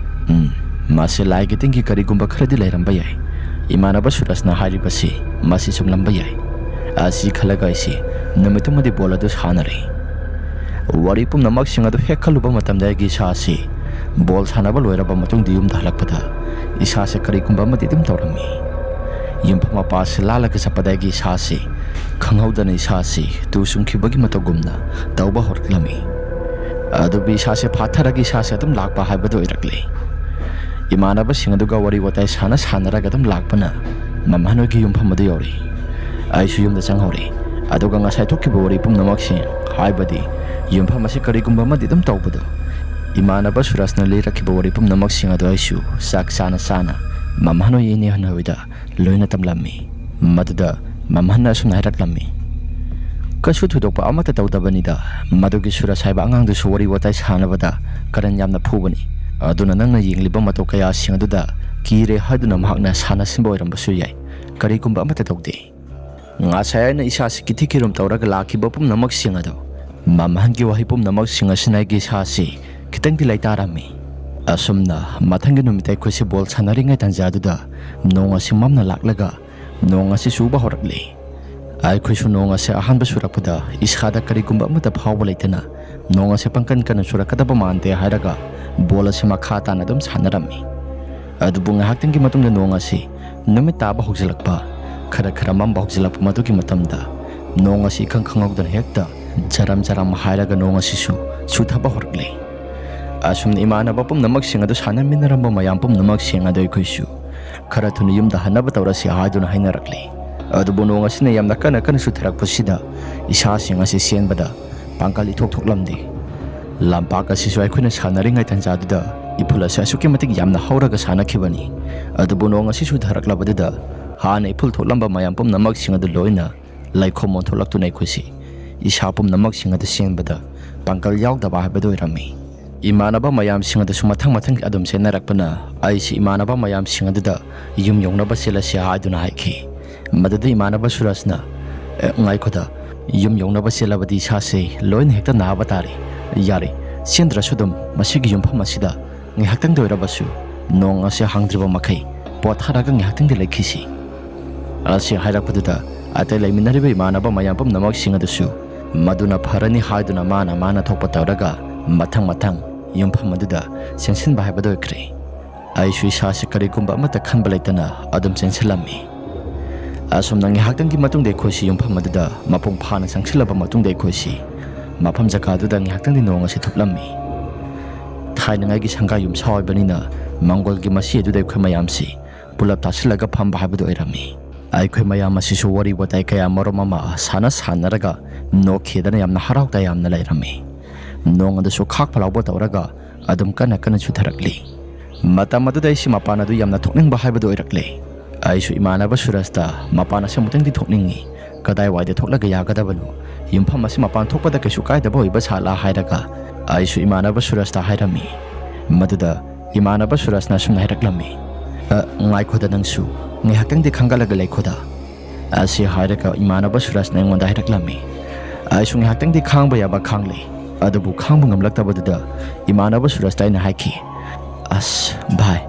ꯎꯝ, ꯃꯁꯤ ꯂꯥꯏꯒꯤ ꯇꯤꯟꯒꯤ ꯀꯔꯤꯒꯨꯝꯕ ꯈꯔꯗꯤ ꯂꯩꯔꯝꯕ ꯌꯥꯏ꯫ ꯏꯃꯥꯟꯅꯕ ꯁꯨꯔꯖꯅ ꯍꯥꯏꯔꯤꯕꯁꯤ ꯃꯁꯤ ꯆꯨꯝꯂꯝꯕ ꯌꯥꯏ꯫ ꯑꯁꯤ ꯈꯜꯂꯒ ꯑꯩꯁꯤ ꯅꯨꯃꯤꯠꯇꯨꯃꯗꯤ ꯕꯣꯜ ꯑꯗꯨ ꯁꯥꯟꯅꯔꯦ꯫ ꯋꯥꯔꯤ ꯄꯨꯝꯅꯃꯛꯁꯤꯡ ꯑꯗꯨ ꯍꯦꯛ ꯈꯜꯂꯨꯕ ꯃꯇꯝꯗ ꯑꯩꯒꯤ ꯏꯁꯥꯁꯤ ꯕꯣꯜ ꯁꯥꯟꯅꯕ ꯂꯣꯏꯔꯕ ꯃꯇꯨꯡꯗ ꯌꯨꯝꯗ ꯍꯜꯂꯛꯄꯗ ꯏꯁꯥꯁꯦ ꯀꯔꯤꯒꯨꯝꯕ ꯑꯃꯗꯤ ꯑꯗꯨꯝ ꯇꯧꯔꯝꯃꯤ꯫ ꯌꯨꯝꯐꯝ ꯃꯄꯥꯁꯤ ꯂꯥꯜꯂꯒ ꯆꯠꯄꯗ ꯑꯩꯒꯤ ꯏꯁꯥꯁꯤ ꯈꯪꯍꯧꯗꯅ ꯏꯁꯥꯁꯤ ꯇꯨ ꯆꯨꯡꯈꯤꯕꯒꯤ ꯃꯇꯧꯒꯨꯝꯅ ꯇꯧꯕ ꯍꯧꯔꯛꯂꯝꯃꯤ꯫ ꯑꯗꯨꯕꯨ ꯏꯁꯥꯁꯦ ꯐꯥꯊꯔꯒ ꯏꯁꯥꯁꯦ ꯑꯗꯨꯝ ꯂꯥꯛꯄ ꯍꯥꯏꯕꯗꯨ ꯑꯣꯏꯔꯛꯂꯦ꯫ ꯏꯃꯥꯟꯅꯕꯁꯤꯡ ꯑꯗꯨꯒ ꯋꯥꯔꯤ ꯋꯥꯇꯥꯏ ꯁꯥꯟꯅ ꯁꯥꯟꯅꯔꯒ ꯑꯗꯨꯝ ꯂꯥꯛꯄꯅ ꯃꯃꯥꯟ ꯍꯣꯏꯒꯤ ꯌꯨꯝꯐꯝ ꯑꯗꯨ ꯌꯧꯔꯦ꯫ ꯑꯩꯁꯨ ꯌꯨꯝꯗ ꯆꯪꯍꯧꯔꯦ꯫ ꯑꯗꯨꯒ ꯉꯁꯥꯏ ꯊꯣꯛꯈꯤꯕ ꯋꯥꯔꯤ ꯄꯨꯝꯅꯃꯛꯁꯤꯡ, ꯍꯥꯏꯕꯗꯤ ꯌꯨꯝꯐꯝ ꯑꯁꯤ ꯀꯔꯤꯒꯨꯝꯕ ꯑꯃꯗꯤ ꯑꯗꯨꯝ ꯇꯧꯕꯗꯣ, ꯏꯃꯥꯟꯅꯕ ꯁꯨꯔꯖꯅ ꯂꯤꯔꯛꯈꯤꯕ ꯋꯥꯔꯤ ꯄꯨꯝꯅꯃꯛꯁꯤꯡ ꯑꯗꯨ ꯑꯩꯁꯨ ꯆꯥꯛ ꯆꯥꯅ ꯆꯥꯅ ꯃꯃꯥꯟ ꯍꯣꯏ, ꯏꯅꯦ ꯍꯣꯏꯗ ꯂꯣꯏꯅ ꯇꯝꯂꯝꯃꯤ꯫ ꯃꯗꯨꯗ ꯃꯃꯥꯟꯅ ꯑꯁꯨꯝꯅ ꯍꯥꯏꯔꯛꯂꯝꯃꯤ, "ꯀꯩꯁꯨ ꯊꯣꯏꯗꯣꯛꯄ ꯑꯃꯠꯇ ꯇꯧꯗꯕꯅꯤꯗ, ꯃꯗꯨꯒꯤ ꯁꯨꯔꯖ ꯍꯥꯏꯕ ꯑꯉꯥꯡꯗꯨꯁꯨ ꯋꯥꯔꯤ ꯋꯥꯇꯥꯏ ꯁꯥꯟꯅꯕꯗ ꯀꯔꯟ ꯌꯥꯝꯅ ꯐꯨꯕꯅꯤ꯫ ꯑꯗꯨꯅ ꯅꯪꯅ ꯌꯦꯡꯂꯤꯕ ꯃꯇꯧ ꯀꯌꯥꯁꯤꯡ ꯑꯗꯨꯗ ꯀꯤꯔꯦ ꯍꯥꯏꯗꯨꯅ ꯃꯍꯥꯛꯅ ꯁꯥꯟꯅꯁꯤꯟꯕ ꯑꯣꯏꯔꯝꯕꯁꯨ ꯌꯥꯏ꯫ ꯀꯔꯤꯒꯨꯝꯕ ꯑꯃꯠꯇ ꯇꯧꯗꯦ꯫ ꯉꯁꯥꯏ ꯑꯩꯅ ꯏꯁꯥꯁꯤ ꯀꯤꯊꯤ ꯀꯤꯔꯨꯝ ꯇꯧꯔꯒ ꯂꯥꯛꯈꯤꯕ ꯄꯨꯝꯅꯃꯛꯁꯤꯡ ꯑꯗꯨ ꯃꯃꯥꯟꯒꯤ ꯋꯥꯍꯩ ꯄꯨꯝꯅꯃꯛꯁꯤꯡ ꯑꯁꯤꯅ ꯑꯩꯒꯤ ꯏꯁꯥꯁꯤ ꯈꯤꯇꯪꯗꯤ ꯂꯩꯇꯥꯔꯝꯃꯤ꯫ ꯑꯁꯨꯝꯅ ꯃꯊꯪꯒꯤ ꯅꯨꯃꯤꯠꯇ ꯑꯩꯈꯣꯏꯁꯤ ꯕꯣꯜ ꯁꯥꯟꯅꯔꯤꯉꯩ ꯇꯥꯟꯖꯥꯗꯨꯗ ꯅꯣꯡ ꯑꯁꯤ ꯃꯝꯅ ꯂꯥꯛꯂꯒ ꯅꯣꯡ ꯑꯁꯤ ꯆꯨꯕ ꯍꯧꯔꯛꯂꯦ꯫ ꯑꯩꯈꯣꯏꯁꯨ ꯅꯣꯡ ꯑꯁꯤ ꯑꯍꯥꯟꯕ ꯆꯨꯔꯛꯄꯗ ꯏꯁꯥꯗ ꯀꯔꯤꯒꯨꯝꯕ ꯑꯃꯠꯇ ꯐꯥꯎꯕ ꯂꯩꯇꯅ ꯅꯣꯡ ꯑꯁꯤ ꯄꯪꯀꯟ ꯀꯟꯅ ꯆꯨꯔꯛꯀꯗꯕ ꯃꯥꯟꯗꯦ ꯍꯥꯏꯔꯒ ꯕꯣꯜ ꯑꯁꯤ ꯃꯈꯥ ꯇꯥꯅ ꯑꯗꯨꯝ ꯁꯥꯟꯅꯔꯝꯃꯤ꯫ ꯑꯗꯨꯕꯨ ꯉꯥꯏꯍꯥꯛꯇꯪꯒꯤ ꯃꯇꯨꯡꯗ ꯅꯣꯡ ꯑꯁꯤ ꯅꯨꯃꯤꯠ ꯇꯥꯕ ꯍꯧꯖꯤꯜꯂꯛꯄ, ꯈꯔ ꯈꯔ ꯃꯝꯕ ꯍꯧꯖꯤꯜꯂꯛꯄ, ꯃꯗꯨꯒꯤ ꯃꯇꯝꯗ ꯅꯣꯡ ꯑꯁꯤ ꯏꯈꯪ ꯈꯪꯍꯧꯗꯅ ꯍꯦꯛꯇ ꯖꯔꯝ ꯖꯔꯝ ꯍꯥꯏꯔꯒ ꯅꯣꯡ ꯑꯁꯤꯁꯨ ꯆꯨꯊꯕ ꯍꯧꯔꯛꯂꯦ꯫ ꯑꯁꯨꯝꯅ ꯏꯃꯥꯟꯅꯕ ꯄꯨꯝꯅꯃꯛꯁꯤꯡ ꯑꯗꯨ ꯁꯥꯟꯅꯃꯤꯟꯅꯔꯝꯕ ꯃꯌꯥꯝ ꯄꯨꯝꯅꯃꯛꯁꯤꯡ ꯑꯗꯨ ꯑꯩꯈꯣꯏꯁꯨ ꯈꯔ ꯊꯨꯅ ꯌꯨꯝꯗ ꯍꯟꯅꯕ ꯇꯧꯔꯁꯤ ꯍꯥꯏꯗꯨꯅ ꯍꯥꯏꯅꯔꯛꯂꯤ꯫ ꯑꯗꯨꯕꯨ ꯅꯣꯡ ꯑꯁꯤꯅ ꯌꯥꯝꯅ ꯀꯟꯅ ꯀꯟꯅ ꯆꯨꯊꯔꯛꯄꯁꯤꯗ ꯏꯁꯥꯁꯤꯡ ꯑꯁꯤ ꯆꯦꯟꯕꯗ ꯄꯥꯡꯒꯜ ꯏꯊꯣꯛ ꯊꯣꯛꯂꯝꯗꯦ꯫ ꯂꯝꯄꯥꯛ ꯑꯁꯤꯁꯨ ꯑꯩꯈꯣꯏꯅ ꯁꯥꯟꯅꯔꯤꯉꯩ ꯇꯥꯟꯖꯥꯗꯨꯗ ꯏꯐꯨꯜ ꯑꯁꯤ ꯑꯁꯨꯛꯀꯤ ꯃꯇꯤꯛ ꯌꯥꯝꯅ ꯍꯧꯔꯒ ꯁꯥꯟꯅꯈꯤꯕꯅꯤ꯫ ꯑꯗꯨꯕꯨ ꯅꯣꯡ ꯑꯁꯤ ꯆꯨꯊꯔꯛꯂꯕꯗꯨꯗ ꯍꯥꯟꯅ ꯏꯐꯨꯜ ꯊꯣꯛꯂꯝꯕ ꯃꯌꯥꯝ ꯄꯨꯝꯅꯃꯛꯁꯤꯡ ꯑꯗꯨ ꯂꯣꯏꯅ ꯂꯩꯈꯣꯝ ꯑꯣꯟꯊꯣꯛꯂꯛꯇꯨꯅ ꯑꯩꯈꯣꯏꯁꯤ ꯏꯁꯥ ꯄꯨꯝꯅꯃꯛꯁꯤꯡ ꯑꯗꯨ ꯆꯦꯟꯕꯗ ꯄꯥꯡꯒꯜ ꯌꯥꯎꯗꯕ ꯍꯥꯏꯕꯗꯨ ꯑꯣꯏꯔꯝꯃꯤ꯫ ꯏꯃꯥꯟꯅꯕ ꯃꯌꯥꯝꯁꯤꯡ ꯑꯗꯨꯁꯨ ꯃꯊꯪ ꯃꯊꯪ ꯑꯗꯨꯝ ꯆꯦꯟꯅꯔꯛꯄꯅ ꯑꯩꯁꯤ ꯏꯃꯥꯟꯅꯕ ꯃꯌꯥꯝꯁꯤꯡ ꯑꯗꯨꯗ ꯌꯨꯝ ꯌꯧꯅꯕ ꯆꯦꯜꯂꯁꯤ ꯍꯥꯏꯗꯨꯅ ꯍꯥꯏꯈꯤ꯫ ꯃꯗꯨꯗ ꯏꯃꯥꯟꯅꯕ ꯁꯨꯔꯖꯅ, "ꯑꯦ, ꯉꯥꯏꯈꯣꯗ, ꯌꯨꯝ ꯌꯧꯅꯕ ꯆꯦꯜꯂꯕꯗꯤ ꯏꯁꯥꯁꯦ ꯂꯣꯏꯅ ꯍꯦꯛꯇ ꯅꯥꯕ ꯇꯥꯔꯦ꯫ ꯌꯥꯔꯦ, ꯆꯦꯟꯗ꯭ꯔꯁꯨ ꯑꯗꯨꯝ ꯃꯁꯤꯒꯤ ꯌꯨꯝꯐꯝ ꯑꯁꯤꯗ ꯉꯥꯏꯍꯥꯛꯇꯪꯗ ꯑꯣꯏꯔꯕꯁꯨ ꯅꯣꯡ ꯑꯁꯤ ꯍꯥꯡꯗ꯭ꯔꯤꯕ ꯃꯈꯩ ꯄꯣꯊꯥꯔꯒ ꯉꯥꯏꯍꯥꯛꯇꯪꯗꯤ ꯂꯩꯈꯤꯁꯤ꯫ ꯑꯁꯤ ꯍꯥꯏꯔꯛꯄꯗꯨꯗ ꯑꯇꯩ ꯂꯩꯃꯤꯟꯅꯔꯤꯕ ꯏꯃꯥꯟꯅꯕ ꯃꯌꯥꯝ ꯄꯨꯝꯅꯃꯛꯁꯤꯡ ꯑꯗꯨꯁꯨ ꯃꯗꯨꯅ ꯐꯔꯅꯤ ꯍꯥꯏꯗꯨꯅ ꯃꯥꯅ ꯃꯥꯅ ꯊꯣꯛꯄ ꯇꯧꯔꯒ ꯃꯊꯪ ꯃꯊꯪ ꯌꯨꯝꯐꯝ ꯑꯗꯨꯗ ꯆꯦꯟꯁꯤꯟꯕ ꯍꯥꯏꯕꯗꯨ ꯑꯣꯏꯈ꯭ꯔꯦ꯫ ꯑꯩꯁꯨ ꯏꯁꯥꯁꯦ ꯀꯔꯤꯒꯨꯝꯕ ꯑꯃꯠꯇ ꯈꯟꯕ ꯂꯩꯇꯅ ꯑꯗꯨꯝ ꯆꯦꯟꯁꯤꯜꯂꯝꯃꯤ꯫ ꯑꯁꯨꯝꯅ ꯉꯥꯏꯍꯥꯛꯇꯪꯒꯤ ꯃꯇꯨꯡꯗ ꯑꯩꯈꯣꯏꯁꯤ ꯌꯨꯝꯐꯝ ꯑꯗꯨꯗ ꯃꯄꯨꯡ ꯐꯥꯅ ꯆꯪꯁꯤꯜꯂꯕ ꯃꯇꯨꯡꯗ ꯑꯩꯈꯣꯏꯁꯤ ꯃꯐꯝ ꯖꯒꯥꯗꯨꯗ ꯉꯥꯏꯍꯥꯛꯇꯪꯗꯤ ꯅꯣꯡ ꯑꯁꯤ ꯊꯨꯞꯂꯝꯃꯤ꯫ ꯊꯥꯏꯅꯉꯥꯏꯒꯤ ꯁꯪꯒꯥ ꯌꯨꯝꯁꯥ ꯑꯣꯏꯕꯅꯤꯅ ꯃꯪꯒꯣꯜꯒꯤ ꯃꯁꯤ ꯑꯗꯨꯗ ꯑꯩꯈꯣꯏ ꯃꯌꯥꯝꯁꯤ ꯄꯨꯂꯞ ꯇꯥꯁꯤꯜꯂꯒ ꯐꯝꯕ ꯍꯥꯏꯕꯗꯨ ꯑꯣꯏꯔꯝꯃꯤ꯫ ꯑꯩꯈꯣꯏ ꯃꯌꯥꯝ ꯑꯁꯤꯁꯨ ꯋꯥꯔꯤ ꯋꯥꯇꯥꯏ ꯀꯌꯥ ꯃꯔꯨꯝ ꯑꯃ ꯁꯥꯟꯅ ꯁꯥꯟꯅꯔꯒ ꯅꯣꯛꯈꯤꯗꯅ ꯌꯥꯝꯅ ꯍꯔꯥꯎ ꯇꯌꯥꯝꯅ ꯂꯩꯔꯝꯃꯤ꯫ ꯅꯣꯡ ꯑꯗꯨꯁꯨ ꯈꯥꯛꯄ ꯂꯥꯎꯕ ꯇꯧꯔꯒ ꯑꯗꯨꯝ ꯀꯟꯅ ꯀꯟꯅ ꯆꯨꯊꯔꯛꯂꯤ꯫ ꯃꯇꯝ ꯑꯗꯨꯗ ꯑꯩꯁꯤ ꯃꯄꯥꯟ ꯑꯗꯨ ꯌꯥꯝꯅ ꯊꯣꯛꯅꯤꯡꯕ ꯍꯥꯏꯕꯗꯨ ꯑꯣꯏꯔꯛꯂꯦ꯫ ꯑꯩꯁꯨ ꯏꯃꯥꯟꯅꯕ ꯁꯨꯔꯖꯇ ꯃꯄꯥꯟ ꯑꯁꯤ ꯑꯃꯨꯛꯇꯪꯗꯤ ꯊꯣꯛꯅꯤꯡꯏ, ꯀꯗꯥꯏꯋꯥꯏꯗ ꯊꯣꯛꯂꯒ ꯌꯥꯒꯗꯕꯅꯣ? ꯌꯨꯝꯐꯝ ꯑꯁꯤ ꯃꯄꯥꯟ ꯊꯣꯛꯄꯗ ꯀꯩꯁꯨ ꯀꯥꯏꯗꯕ ꯑꯣꯏꯕ ꯁꯥꯠꯂꯥ ꯍꯥꯏꯔꯒ ꯑꯩꯁꯨ ꯏꯃꯥꯟꯅꯕ ꯁꯨꯔꯖꯇ ꯍꯥꯏꯔꯝꯃꯤ꯫ ꯃꯗꯨꯗ ꯏꯃꯥꯟꯅꯕ ꯁꯨꯔꯖꯅ ꯑꯁꯨꯝꯅ ꯍꯥꯏꯔꯛꯂꯝꯃꯤ, "ꯑ, ꯉꯥꯏꯈꯣꯗ ꯅꯪꯁꯨ, ꯉꯥꯏꯍꯥꯛꯇꯪꯗꯤ ꯈꯪꯒꯠꯂꯒ ꯂꯩꯈꯣꯗ"꯫ ꯑꯁꯤ ꯍꯥꯏꯔꯒ ꯏꯃꯥꯟꯅꯕ ꯁꯨꯔꯖꯅ ꯑꯩꯉꯣꯟꯗ ꯍꯥꯏꯔꯛꯂꯝꯃꯤ꯫ ꯑꯩꯁꯨ ꯉꯥꯏꯍꯥꯛꯇꯪꯗꯤ ꯈꯥꯡꯕ ꯌꯥꯕ ꯈꯥꯡꯂꯦ, ꯑꯗꯨꯕꯨ ꯈꯥꯡꯕ ꯉꯝꯂꯛꯇꯕꯗꯨꯗ ꯏꯃꯥꯟꯅꯕ ꯁꯨꯔꯖꯇ ꯑꯩꯅ ꯍꯥꯏꯈꯤ, "ꯑꯁ ꯚꯥꯏ,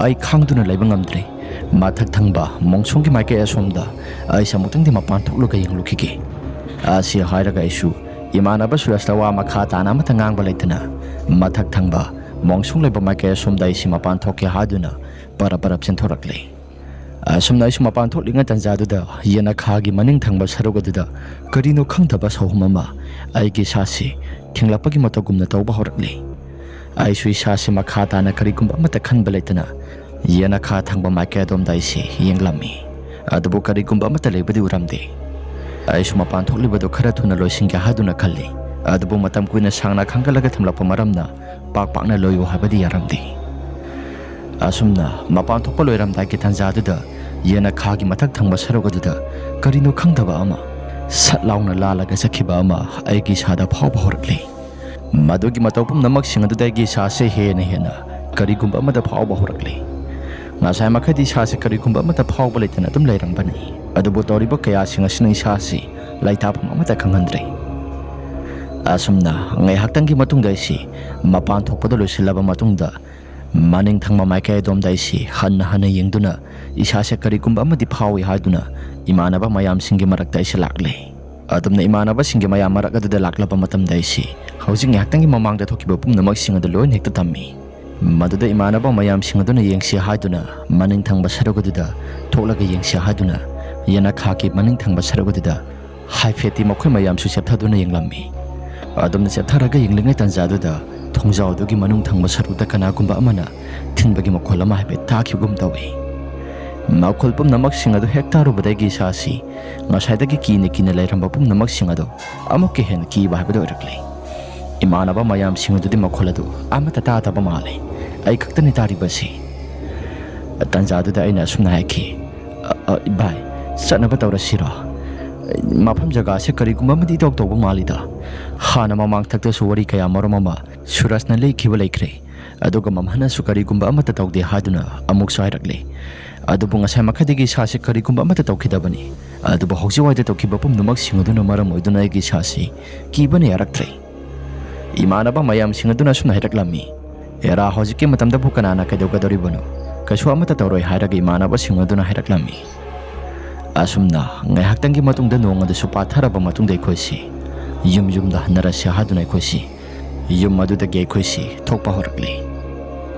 ꯑꯩ ꯈꯥꯡꯗꯨꯅ ꯂꯩꯕ ꯉꯝꯗ꯭ꯔꯦ꯫ ꯃꯊꯛ ꯊꯪꯕ ꯃꯣꯡꯁꯣꯡꯒꯤ ꯃꯥꯏꯀꯩ ꯑꯁꯣꯝꯗ ꯑꯩꯁꯦ ꯑꯃꯨꯛꯇꯪꯗꯤ ꯃꯄꯥꯟ ꯊꯣꯛꯂꯒ ꯌꯦꯡꯂꯨꯈꯤꯒꯦ"꯫ ꯑꯁꯤ ꯍꯥꯏꯔꯒ ꯑꯩꯁꯨ ꯏꯃꯥꯟꯅꯕ ꯁꯨꯔꯖꯇ ꯋꯥ ꯃꯈꯥ ꯇꯥꯅ ꯑꯃꯠꯇ ꯉꯥꯡꯕ ꯂꯩꯇꯅ ꯃꯊꯛ ꯊꯪꯕ ꯃꯣꯡꯁꯣꯡ ꯂꯩꯕ ꯃꯥꯏꯀꯩ ꯑꯁꯣꯝꯗ ꯑꯩꯁꯤ ꯃꯄꯥꯟ ꯊꯣꯛꯀꯦ ꯍꯥꯏꯗꯨꯅ ꯄꯔꯞ ꯄꯔꯞ ꯆꯦꯟꯊꯣꯔꯛꯂꯦ꯫ ꯑꯁꯨꯝꯅ ꯑꯩꯁꯨ ꯃꯄꯥꯟ ꯊꯣꯛꯂꯤꯉꯩ ꯇꯥꯟꯖꯥꯗꯨꯗ ꯌꯦꯅꯈꯥꯒꯤ ꯃꯅꯤꯡ ꯊꯪꯕ ꯁꯔꯨꯛ ꯑꯗꯨꯗ ꯀꯔꯤꯅꯣ ꯈꯪꯗꯕ ꯁꯥꯎꯍꯨꯝ ꯑꯃ ꯑꯩꯒꯤ ꯏꯁꯥꯁꯤ ꯊꯤꯡꯂꯛꯄꯒꯤ ꯃꯇꯧꯒꯨꯝꯅ ꯇꯧꯕ ꯍꯧꯔꯛꯂꯦ꯫ ꯑꯩꯁꯨ ꯏꯁꯥꯁꯤ ꯃꯈꯥ ꯇꯥꯅ ꯀꯔꯤꯒꯨꯝꯕ ꯑꯃꯠꯇ ꯈꯟꯕ ꯂꯩꯇꯅ ꯌꯦꯅꯈꯥ ꯊꯪꯕ ꯃꯥꯏꯀꯩ ꯑꯗꯣꯝꯗ ꯑꯩꯁꯤ ꯌꯦꯡꯂꯝꯃꯤ꯫ ꯑꯗꯨꯕꯨ ꯀꯔꯤꯒꯨꯝꯕ ꯑꯃꯠꯇ ꯂꯩꯕꯗꯤ ꯎꯔꯝꯗꯦ꯫ ꯑꯩꯁꯨ ꯃꯄꯥꯟ ꯊꯣꯛꯂꯤꯕꯗꯨ ꯈꯔ ꯊꯨꯅ ꯂꯣꯏꯁꯤꯟꯒꯦ ꯍꯥꯏꯗꯨꯅ ꯈꯜꯂꯤ, ꯑꯗꯨꯕꯨ ꯃꯇꯝ ꯀꯨꯏꯅ ꯁꯥꯡꯅ ꯈꯟꯒꯠꯂꯒ ꯊꯝꯂꯛꯄ ꯃꯔꯝꯅ ꯄꯥꯛ ꯄꯥꯛꯅ ꯂꯣꯏꯌꯨ ꯍꯥꯏꯕꯗꯤ ꯌꯥꯔꯝꯗꯦ꯫ ꯑꯁꯨꯝꯅ ꯃꯄꯥꯟ ꯊꯣꯛꯄ ꯂꯣꯏꯔꯝꯗꯥꯏꯒꯤ ꯇꯥꯟꯖꯥꯗꯨꯗ ꯌꯦꯅꯈꯥꯒꯤ ꯃꯊꯛ ꯊꯪꯕ ꯁꯔꯨꯛ ꯑꯗꯨꯗ ꯀꯔꯤꯅꯣ ꯈꯪꯗꯕ ꯑꯃ ꯁꯠ ꯂꯥꯎꯅ ꯂꯥꯜꯂꯒ ꯆꯠꯈꯤꯕ ꯑꯃ ꯑꯩꯒꯤ ꯏꯁꯥꯗ ꯐꯥꯎꯕ ꯍꯧꯔꯛꯂꯤ꯫ ꯃꯗꯨꯒꯤ ꯃꯇꯧ ꯄꯨꯝꯅꯃꯛꯁꯤꯡ ꯑꯗꯨꯗ ꯑꯩꯒꯤ ꯏꯁꯥꯁꯦ ꯍꯦꯟꯅ ꯍꯦꯟꯅ ꯀꯔꯤꯒꯨꯝꯕ ꯑꯃꯗ ꯐꯥꯎꯕ ꯍꯧꯔꯛꯂꯤ꯫ ꯉꯁꯥꯏ ꯃꯈꯩꯗꯤ ꯏꯁꯥꯁꯦ ꯀꯔꯤꯒꯨꯝꯕ ꯑꯃꯠꯇ ꯐꯥꯎꯕ ꯂꯩꯇꯅ ꯑꯗꯨꯝ ꯂꯩꯔꯝꯕꯅꯤ, ꯑꯗꯨꯕꯨ ꯇꯧꯔꯤꯕ ꯀꯌꯥꯁꯤꯡ ꯑꯁꯤꯅ ꯏꯁꯥꯁꯤ ꯂꯩꯇꯥꯐꯝ ꯑꯃꯠꯇ ꯈꯪꯍꯟꯗ꯭ꯔꯦ꯫ ꯑꯁꯨꯝꯅ ꯉꯥꯏꯍꯥꯛꯇꯪꯒꯤ ꯃꯇꯨꯡꯗ ꯑꯩꯁꯤ ꯃꯄꯥꯟ ꯊꯣꯛꯄꯗ ꯂꯣꯏꯁꯤꯜꯂꯕ ꯃꯇꯨꯡꯗ ꯃꯅꯤꯡ ꯊꯪꯕ ꯃꯥꯏꯀꯩ ꯑꯗꯣꯝꯗ ꯑꯩꯁꯤ ꯍꯟꯅ ꯍꯟꯅ ꯌꯦꯡꯗꯨꯅ ꯏꯁꯥꯁꯦ ꯀꯔꯤꯒꯨꯝꯕ ꯑꯃꯗꯤ ꯐꯥꯎꯏ ꯍꯥꯏꯗꯨꯅ ꯏꯃꯥꯟꯅꯕ ꯃꯌꯥꯝꯁꯤꯡꯒꯤ ꯃꯔꯛꯇ ꯑꯩꯁꯦ ꯂꯥꯛꯂꯦ꯫ ꯑꯗꯨꯝꯅ ꯏꯃꯥꯟꯅꯕꯁꯤꯡꯒꯤ ꯃꯌꯥꯝ ꯃꯔꯛ ꯑꯗꯨꯗ ꯂꯥꯛꯂꯕ ꯃꯇꯝꯗ ꯑꯩꯁꯤ ꯍꯧꯖꯤꯛ ꯉꯥꯏꯍꯥꯛꯇꯪꯒꯤ ꯃꯃꯥꯡꯗ ꯊꯣꯛꯈꯤꯕ ꯄꯨꯝꯅꯃꯛꯁꯤꯡ ꯑꯗꯨ ꯂꯣꯏꯅ ꯍꯦꯛꯇ ꯇꯝꯃꯤ꯫ ꯃꯗꯨꯗ ꯏꯃꯥꯟꯅꯕ ꯃꯌꯥꯝꯁꯤꯡ ꯑꯗꯨꯅ ꯌꯦꯡꯁꯤ ꯍꯥꯏꯗꯨꯅ ꯃꯅꯤꯡ ꯊꯪꯕ ꯁꯔꯨꯛ ꯑꯗꯨꯗ ꯊꯣꯛꯂꯒ ꯌꯦꯡꯁꯤ ꯍꯥꯏꯗꯨꯅ ꯌꯦꯅꯈꯥꯒꯤ ꯃꯅꯤꯡ ꯊꯪꯕ ꯁꯔꯨꯛ ꯑꯗꯨꯗ ꯍꯥꯏꯐꯦꯠꯇꯤ ꯃꯈꯣꯏ ꯃꯌꯥꯝꯁꯨ ꯆꯦꯞꯊꯗꯨꯅ ꯌꯦꯡꯂꯝꯃꯤ꯫ ꯑꯗꯨꯝꯅ ꯆꯦꯞꯊꯔꯒ ꯌꯦꯡꯂꯤꯉꯩ ꯇꯥꯟꯖꯥꯗꯨꯗ ꯊꯣꯡꯖꯥꯎ ꯑꯗꯨꯒꯤ ꯃꯅꯨꯡ ꯊꯪꯕ ꯁꯔꯨꯛꯇ ꯀꯅꯥꯒꯨꯝꯕ ꯑꯃꯅ ꯊꯤꯟꯕꯒꯤ ꯃꯈꯣꯜ ꯑꯃ ꯍꯥꯏꯐꯦꯠ ꯇꯥꯈꯤꯕꯒꯨꯝ ꯇꯧꯏ꯫ ꯃꯈꯣꯜ ꯄꯨꯝꯅꯃꯛꯁꯤꯡ ꯑꯗꯨ ꯍꯦꯛ ꯇꯥꯔꯨꯕꯗꯒꯤ ꯏꯁꯥꯁꯤ ꯉꯁꯥꯏꯗꯒꯤ ꯀꯤꯅ ꯀꯤꯅ ꯂꯩꯔꯝꯕ ꯄꯨꯝꯅꯃꯛꯁꯤꯡ ꯑꯗꯨ ꯑꯃꯨꯛꯀ ꯍꯦꯟꯅ ꯀꯤꯕ ꯍꯥꯏꯕꯗꯨ ꯑꯣꯏꯔꯛꯂꯦ꯫ ꯏꯃꯥꯟꯅꯕ ꯃꯌꯥꯝꯁꯤꯡ ꯑꯗꯨꯗꯤ ꯃꯈꯣꯜ ꯑꯗꯨ ꯑꯃꯠꯇ ꯇꯥꯗꯕ ꯃꯥꯜꯂꯦ꯫ ꯑꯩ ꯈꯛꯇꯅꯤ ꯇꯥꯔꯤꯕꯁꯤ꯫ ꯇꯥꯟꯖꯥꯗꯨꯗ ꯑꯩꯅ ꯑꯁꯨꯝꯅ ꯍꯥꯏꯈꯤ, "ꯑ, ꯑ, ꯏꯚꯥꯏ, ꯆꯠꯅꯕ ꯇꯧꯔꯁꯤꯔꯣ? ꯃꯐꯝ ꯖꯒꯥꯁꯦ ꯀꯔꯤꯒꯨꯝꯕ ꯑꯃꯗꯤ ꯏꯇꯧ ꯇꯧꯕ ꯃꯥꯜꯂꯤꯗ꯫ ꯍꯥꯟꯅ ꯃꯃꯥꯡ ꯊꯛꯇꯁꯨ ꯋꯥꯔꯤ ꯀꯌꯥ ꯃꯔꯨꯝ ꯑꯃ ꯁꯨꯔꯖꯅ ꯂꯤꯈꯤꯕ ꯂꯩꯈ꯭ꯔꯦ꯫ ꯑꯗꯨꯒ ꯃꯝꯍꯟꯅꯁꯨ ꯀꯔꯤꯒꯨꯝꯕ ꯑꯃꯠꯇ ꯇꯧꯗꯦ ꯍꯥꯏꯗꯨꯅ ꯑꯃꯨꯛꯁꯨ ꯍꯥꯏꯔꯛꯂꯦ꯫ ꯑꯗꯨꯕꯨ ꯉꯁꯥꯏ ꯃꯈꯩꯗꯒꯤ ꯏꯁꯥꯁꯦ ꯀꯔꯤꯒꯨꯝꯕ ꯑꯃꯠꯇ ꯇꯧꯈꯤꯗꯕꯅꯤ꯫ ꯑꯗꯨꯕꯨ ꯍꯧꯖꯤꯛ ꯋꯥꯏꯗ ꯇꯧꯈꯤꯕ ꯄꯨꯝꯅꯃꯛꯁꯤꯡ ꯑꯗꯨꯅ ꯃꯔꯝ ꯑꯣꯏꯗꯨꯅ ꯑꯩꯒꯤ ꯏꯁꯥꯁꯤ ꯀꯤꯕꯅ ꯌꯥꯔꯛꯇ꯭ꯔꯦ꯫" ꯏꯃꯥꯟꯅꯕ ꯃꯌꯥꯝꯁꯤꯡ ꯑꯗꯨꯅ ꯑꯁꯨꯝꯅ ꯍꯥꯏꯔꯛꯂꯝꯃꯤ, "ꯑꯦꯔꯥ, ꯍꯧꯖꯤꯛꯀꯤ ꯃꯇꯝꯗꯕꯨ ꯀꯅꯥꯅ ꯀꯩꯗꯧꯒꯗꯧꯔꯤꯕꯅꯣ? ꯀꯩꯁꯨ ꯑꯃꯠꯇ ꯇꯧꯔꯣꯏ," ꯍꯥꯏꯔꯒ ꯏꯃꯥꯟꯅꯕꯁꯤꯡ ꯑꯗꯨꯅ ꯍꯥꯏꯔꯛꯂꯝꯃꯤ꯫ ꯑꯁꯨꯝꯅ ꯉꯥꯏꯍꯥꯛꯇꯪꯒꯤ ꯃꯇꯨꯡꯗ ꯅꯣꯡ ꯑꯗꯨꯁꯨ ꯄꯥꯊꯔꯕ ꯃꯇꯨꯡꯗ ꯑꯩꯈꯣꯏꯁꯤ ꯌꯨꯝ ꯌꯨꯝꯗ ꯍꯟꯅꯔꯁꯤ ꯍꯥꯏꯗꯨꯅ ꯑꯩꯈꯣꯏꯁꯤ ꯌꯨꯝ ꯑꯗꯨꯗꯒꯤ ꯑꯩꯈꯣꯏꯁꯤ ꯊꯣꯛꯄ ꯍꯧꯔꯛꯂꯤ꯫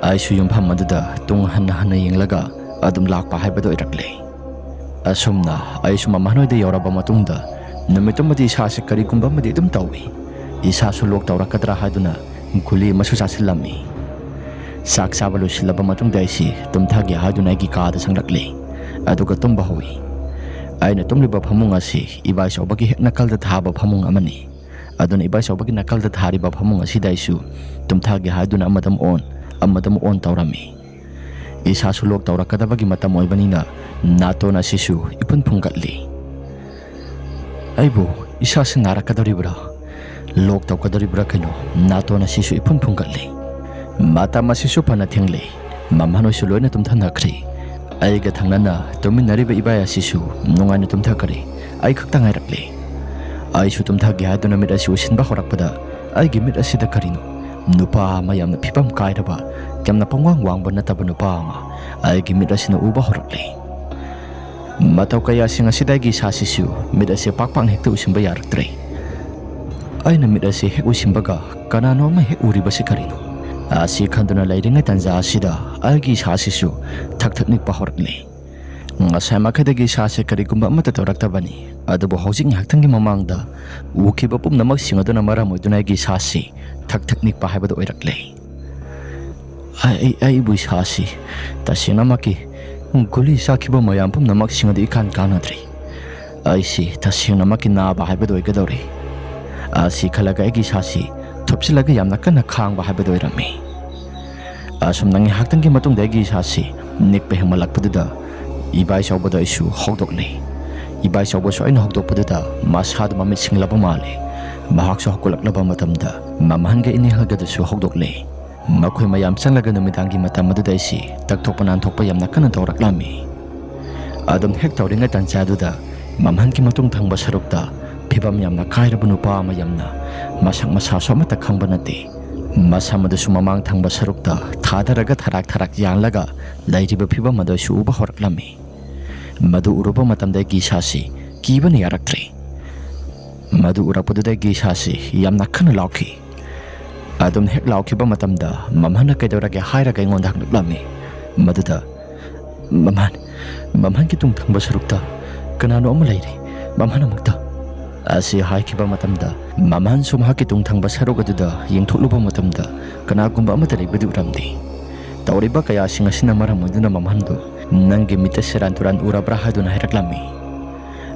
ꯑꯩꯁꯨ ꯌꯨꯝꯐꯝ ꯑꯗꯨꯗ ꯇꯨꯡ ꯍꯟꯅ ꯍꯟꯅ ꯌꯦꯡꯂꯒ ꯑꯗꯨꯝ ꯂꯥꯛꯄ ꯍꯥꯏꯕꯗꯨ ꯑꯣꯏꯔꯛꯂꯦ꯫ ꯑꯁꯨꯝꯅ ꯑꯩꯁꯨ ꯃꯃꯥꯟꯍꯣꯏꯗ ꯌꯧꯔꯕ ꯃꯇꯨꯡꯗ ꯅꯨꯃꯤꯠꯇꯨꯃꯗꯤ ꯏꯁꯥꯁꯦ ꯀꯔꯤꯒꯨꯝꯕ ꯑꯃꯗꯤ ꯑꯗꯨꯝ ꯇꯧꯏ꯫ ꯏꯁꯥꯁꯨ ꯂꯣꯛ ꯇꯧꯔꯛꯀꯗ꯭ꯔꯥ ꯍꯥꯏꯗꯨꯅ ꯒꯨꯂꯤ ꯑꯃꯁꯨ ꯆꯥꯁꯤꯜꯂꯝꯃꯤ꯫ ꯆꯥꯛ ꯆꯥꯕ ꯂꯣꯏꯁꯤꯜꯂꯕ ꯃꯇꯨꯡꯗ ꯑꯩꯁꯤ ꯇꯨꯝꯊꯒꯦ ꯍꯥꯏꯗꯨꯅ ꯑꯩꯒꯤ ꯀꯥꯗ ꯆꯪꯂꯛꯂꯦ꯫ ꯑꯗꯨꯒ ꯇꯨꯝꯕ ꯍꯧꯏ꯫ ꯑꯩꯅ ꯇꯨꯝꯂꯤꯕ ꯐꯃꯨꯡ ꯑꯁꯤ ꯏꯕꯥꯏꯆꯧꯕꯒꯤ ꯍꯦꯛ ꯅꯥꯀꯜꯗ ꯊꯥꯕ ꯐꯃꯨꯡ ꯑꯃꯅꯤ꯫ ꯑꯗꯨꯅ ꯏꯕꯥꯏꯆꯧꯕꯒꯤ ꯅꯥꯀꯜꯗ ꯊꯥꯔꯤꯕ ꯐꯃꯨꯡ ꯑꯁꯤꯗ ꯑꯩꯁꯨ ꯇꯨꯝꯊꯒꯦ ꯍꯥꯏꯗꯨꯅ ꯑꯃꯗ ꯑꯃꯨꯛ ꯑꯣꯟ, ꯑꯃꯗ ꯑꯃꯨꯛ ꯑꯣꯟ ꯇꯧꯔꯝꯃꯤ꯫ ꯏꯁꯥꯁꯨ ꯂꯣꯛ ꯇꯧꯔꯛꯀꯗꯕꯒꯤ ꯃꯇꯝ ꯑꯣꯏꯕꯅꯤꯅ ꯅꯥꯇꯣꯟ ꯑꯁꯤꯁꯨ ꯏꯐꯨꯟ ꯐꯨꯟꯒꯠꯂꯤ꯫ "ꯑꯩꯕꯨ ꯏꯁꯥꯁꯤ ꯅꯥꯔꯛꯀꯗꯧꯔꯤꯕ꯭ꯔꯥ? ꯂꯣꯛ ꯇꯧꯒꯗꯧꯔꯤꯕ꯭ꯔꯥ ꯀꯩꯅꯣ? ꯅꯥꯇꯣꯟ ꯑꯁꯤꯁꯨ ꯏꯐꯨꯟ ꯐꯨꯟꯒꯠꯂꯤ꯫" ꯃꯇꯝ ꯑꯁꯤꯁꯨ ꯐꯅ ꯊꯦꯡꯂꯦ꯫ ꯃꯃꯥꯟꯍꯣꯏꯁꯨ ꯂꯣꯏꯅ ꯇꯨꯝꯊꯅꯈ꯭ꯔꯦ꯫ ꯑꯩꯒ ꯊꯪꯅꯅ ꯇꯨꯝꯃꯤꯟꯅꯔꯤꯕ ꯏꯕꯥꯏ ꯑꯁꯤꯁꯨ ꯅꯨꯡꯉꯥꯏꯅ ꯇꯨꯝꯊꯈ꯭ꯔꯦ꯫ ꯑꯩ ꯈꯛꯇ ꯉꯥꯏꯔꯛꯂꯦ꯫ ꯑꯩꯁꯨ ꯇꯨꯝꯊꯒꯦ ꯍꯥꯏꯗꯨꯅ ꯃꯤꯠ ꯑꯁꯤ ꯎꯏꯁꯤꯟꯕ ꯍꯧꯔꯛꯄꯗ ꯑꯩꯒꯤ ꯃꯤꯠ ꯑꯁꯤꯗ ꯀꯔꯤꯅꯣ ꯅꯨꯄꯥ ꯑꯃ, ꯌꯥꯝꯅ ꯐꯤꯕꯝ ꯀꯥꯏꯔꯕ, ꯌꯥꯝꯅ ꯄꯪꯋꯥꯡ ꯋꯥꯡꯕ ꯅꯠꯇꯕ ꯅꯨꯄꯥ ꯑꯃ ꯑꯩꯒꯤ ꯃꯤꯠ ꯑꯁꯤꯅ ꯎꯕ ꯍꯧꯔꯛꯂꯦ꯫ ꯃꯇꯧ ꯀꯌꯥꯁꯤꯡ ꯑꯁꯤꯗ ꯑꯩꯒꯤ ꯏꯁꯥꯁꯤꯁꯨ ꯃꯤꯠ ꯑꯁꯤ ꯄꯥꯛ ꯄꯥꯛꯅ ꯍꯦꯛꯇ ꯎꯁꯤꯟꯕ ꯌꯥꯔꯛꯇ꯭ꯔꯦ꯫ ꯑꯩꯅ ꯃꯤꯠ ꯑꯁꯤ ꯍꯦꯛ ꯎꯁꯤꯟꯕꯒ ꯀꯅꯥꯅꯣ ꯑꯃ ꯍꯦꯛ ꯎꯔꯤꯕꯁꯤ ꯀꯔꯤꯅꯣ? ꯑꯁꯤ ꯈꯟꯗꯨꯅ ꯂꯩꯔꯤꯉꯩ ꯇꯥꯟꯖꯥ ꯑꯁꯤꯗ ꯑꯩꯒꯤ ꯏꯁꯥꯁꯤꯁꯨ ꯊꯛ ꯊꯛ ꯅꯤꯛꯄ ꯍꯧꯔꯛꯂꯦ꯫ ꯉꯁꯥꯏ ꯃꯈꯩꯗꯒꯤ ꯏꯁꯥꯁꯦ ꯀꯔꯤꯒꯨꯝꯕ ꯑꯃꯠꯇ ꯇꯧꯔꯛꯇꯕꯅꯤ, ꯑꯗꯨꯕꯨ ꯍꯧꯖꯤꯛ ꯉꯥꯏꯍꯥꯛꯇꯪꯒꯤ ꯃꯃꯥꯡꯗ ꯎꯈꯤꯕ ꯄꯨꯝꯅꯃꯛꯁꯤꯡ ꯑꯗꯨꯅ ꯃꯔꯝ ꯑꯣꯏꯗꯨꯅ ꯑꯩꯒꯤ ꯏꯁꯥꯁꯤ ꯊꯛ ꯊꯛ ꯅꯤꯛꯄ ꯍꯥꯏꯕꯗꯨ ꯑꯣꯏꯔꯛꯂꯦ꯫ ꯑꯩ, ꯑꯩꯕꯨ ꯏꯁꯥꯁꯤ ꯇꯁꯦꯡꯅꯃꯛꯀꯤ ꯒꯨꯂꯤ ꯆꯥꯈꯤꯕ ꯃꯌꯥꯝ ꯄꯨꯝꯅꯃꯛꯁꯤꯡ ꯑꯗꯨ ꯏꯀꯥꯟ ꯀꯥꯟꯅꯗ꯭ꯔꯦ꯫ ꯑꯩꯁꯤ ꯇꯁꯦꯡꯅꯃꯛꯀꯤ ꯅꯥꯕ ꯍꯥꯏꯕꯗꯨ ꯑꯣꯏꯒꯗꯧꯔꯦ꯫ ꯑꯁꯤ ꯈꯜꯂꯒ ꯑꯩꯒꯤ ꯏꯁꯥꯁꯤ ꯊꯨꯞꯆꯤꯜꯂꯒ ꯌꯥꯝꯅ ꯀꯟꯅ ꯈꯥꯡꯕ ꯍꯥꯏꯕꯗꯨ ꯑꯣꯏꯔꯝꯃꯤ꯫ ꯑꯁꯨꯝꯅ ꯉꯥꯏꯍꯥꯛꯇꯪꯒꯤ ꯃꯇꯨꯡꯗ ꯑꯩꯒꯤ ꯏꯁꯥꯁꯤ ꯅꯤꯛꯄ ꯍꯦꯟꯃꯜꯂꯛꯄꯗꯨꯗ ꯏꯕꯥꯏ ꯆꯥꯎꯕꯗ ꯑꯩꯁꯨ ꯍꯧꯗꯣꯛꯂꯦ꯫ ꯏꯕꯥꯏ ꯆꯥꯎꯕꯁꯨ ꯑꯩꯅ ꯍꯧꯗꯣꯛꯄꯗꯨꯗ ꯃꯁꯥꯗꯨ ꯃꯃꯤꯠ ꯁꯤꯡꯂꯕ ꯃꯥꯜꯂꯦ꯫ ꯃꯍꯥꯛꯁꯨ ꯍꯧꯒꯠꯂꯛꯂꯕ ꯃꯇꯝꯗ ꯃꯝꯍꯟꯒ ꯏꯅꯦꯍꯜꯒꯗꯨꯁꯨ ꯍꯧꯗꯣꯛꯂꯦ꯫ ꯃꯈꯣꯏ ꯃꯌꯥꯝ ꯆꯪꯂꯒ ꯅꯨꯃꯤꯗꯥꯡꯒꯤ ꯃꯇꯝ ꯑꯗꯨꯗ ꯑꯩꯁꯤ ꯇꯛꯊꯣꯛꯄ ꯅꯥꯟꯊꯣꯛꯄ ꯌꯥꯝꯅ ꯀꯟꯅ ꯇꯧꯔꯛꯂꯝꯃꯤ꯫ ꯑꯗꯨꯝ ꯍꯦꯛ ꯇꯧꯔꯤꯉꯩ ꯇꯥꯟꯖꯥꯗꯨꯗ ꯃꯝꯍꯟꯒꯤ ꯃꯇꯨꯡ ꯊꯪꯕ ꯁꯔꯨꯛꯇ ꯐꯤꯕꯝ ꯌꯥꯝꯅ ꯀꯥꯏꯔꯕ ꯅꯨꯄꯥ ꯑꯃ, ꯌꯥꯝꯅ ꯃꯁꯛ ꯃꯁꯥꯁꯨ ꯑꯃꯠꯇ ꯈꯪꯕ ꯅꯠꯇꯦ, ꯃꯁꯝ ꯑꯗꯨꯁꯨ ꯃꯃꯥꯡ ꯊꯪꯕ ꯁꯔꯨꯛꯇ ꯊꯥꯗꯔꯒ ꯊꯔꯥꯛ ꯊꯔꯥꯛ ꯌꯥꯜꯂꯒ ꯂꯩꯔꯤꯕ ꯐꯤꯕꯝ ꯑꯗꯨ ꯑꯩꯁꯨ ꯎꯕ ꯍꯧꯔꯛꯂꯝꯃꯤ꯫ ꯃꯗꯨ ꯎꯔꯨꯕ ꯃꯇꯝꯗ ꯑꯩꯒꯤ ꯏꯁꯥꯁꯤ ꯀꯤꯕꯅ ꯌꯥꯔꯛꯇ꯭ꯔꯦ꯫ ꯃꯗꯨ ꯎꯔꯛꯄꯗꯨꯗ ꯑꯩꯒꯤ ꯏꯁꯥꯁꯤ ꯌꯥꯝꯅ ꯀꯟꯅ ꯂꯥꯎꯈꯤ꯫ ꯑꯗꯨꯝ ꯍꯦꯛ ꯂꯥꯎꯈꯤꯕ ꯃꯇꯝꯗ ꯃꯝꯍꯟꯅ "ꯀꯩꯗꯧꯔꯒꯦ?" ꯍꯥꯏꯔꯒ ꯑꯩꯉꯣꯟꯗ ꯍꯪꯂꯛꯂꯝꯃꯤ꯫ ꯃꯗꯨꯗ, "ꯃꯝꯍꯟ, ꯃꯝꯍꯟꯒꯤ ꯇꯨꯡ ꯊꯪꯕ ꯁꯔꯨꯛꯇ ꯀꯅꯥꯅꯣ ꯑꯃ ꯂꯩꯔꯤ, ꯃꯝꯍꯟ ꯑꯃꯨꯛꯇ" ꯑꯁꯤ ꯍꯥꯏꯈꯤꯕ ꯃꯇꯝꯗ, ꯃꯝꯍꯟꯁꯨ ꯃꯍꯥꯛꯀꯤ ꯇꯨꯡ ꯊꯪꯕ ꯁꯔꯨꯛ ꯑꯗꯨꯗ ꯌꯦꯡꯊꯣꯛꯂꯨꯕ ꯃꯇꯝꯗ ꯀꯅꯥꯒꯨꯝꯕ ꯑꯃꯠꯇ ꯂꯩꯕꯗꯤ ꯎꯔꯝꯗꯦ꯫ ꯇꯧꯔꯤꯕ ꯀꯌꯥꯁꯤꯡ ꯑꯁꯤꯅ ꯃꯔꯝ ꯑꯣꯏꯗꯨꯅ ꯃꯝꯍꯟꯗꯨ "ꯅꯪꯒꯤ ꯃꯤꯠꯇ ꯁꯦꯔꯥꯟ ꯇꯨꯔꯥꯟ ꯎꯔꯕ꯭ꯔꯥ?" ꯍꯥꯏꯗꯨꯅ ꯍꯥꯏꯔꯛꯂꯝꯃꯤ꯫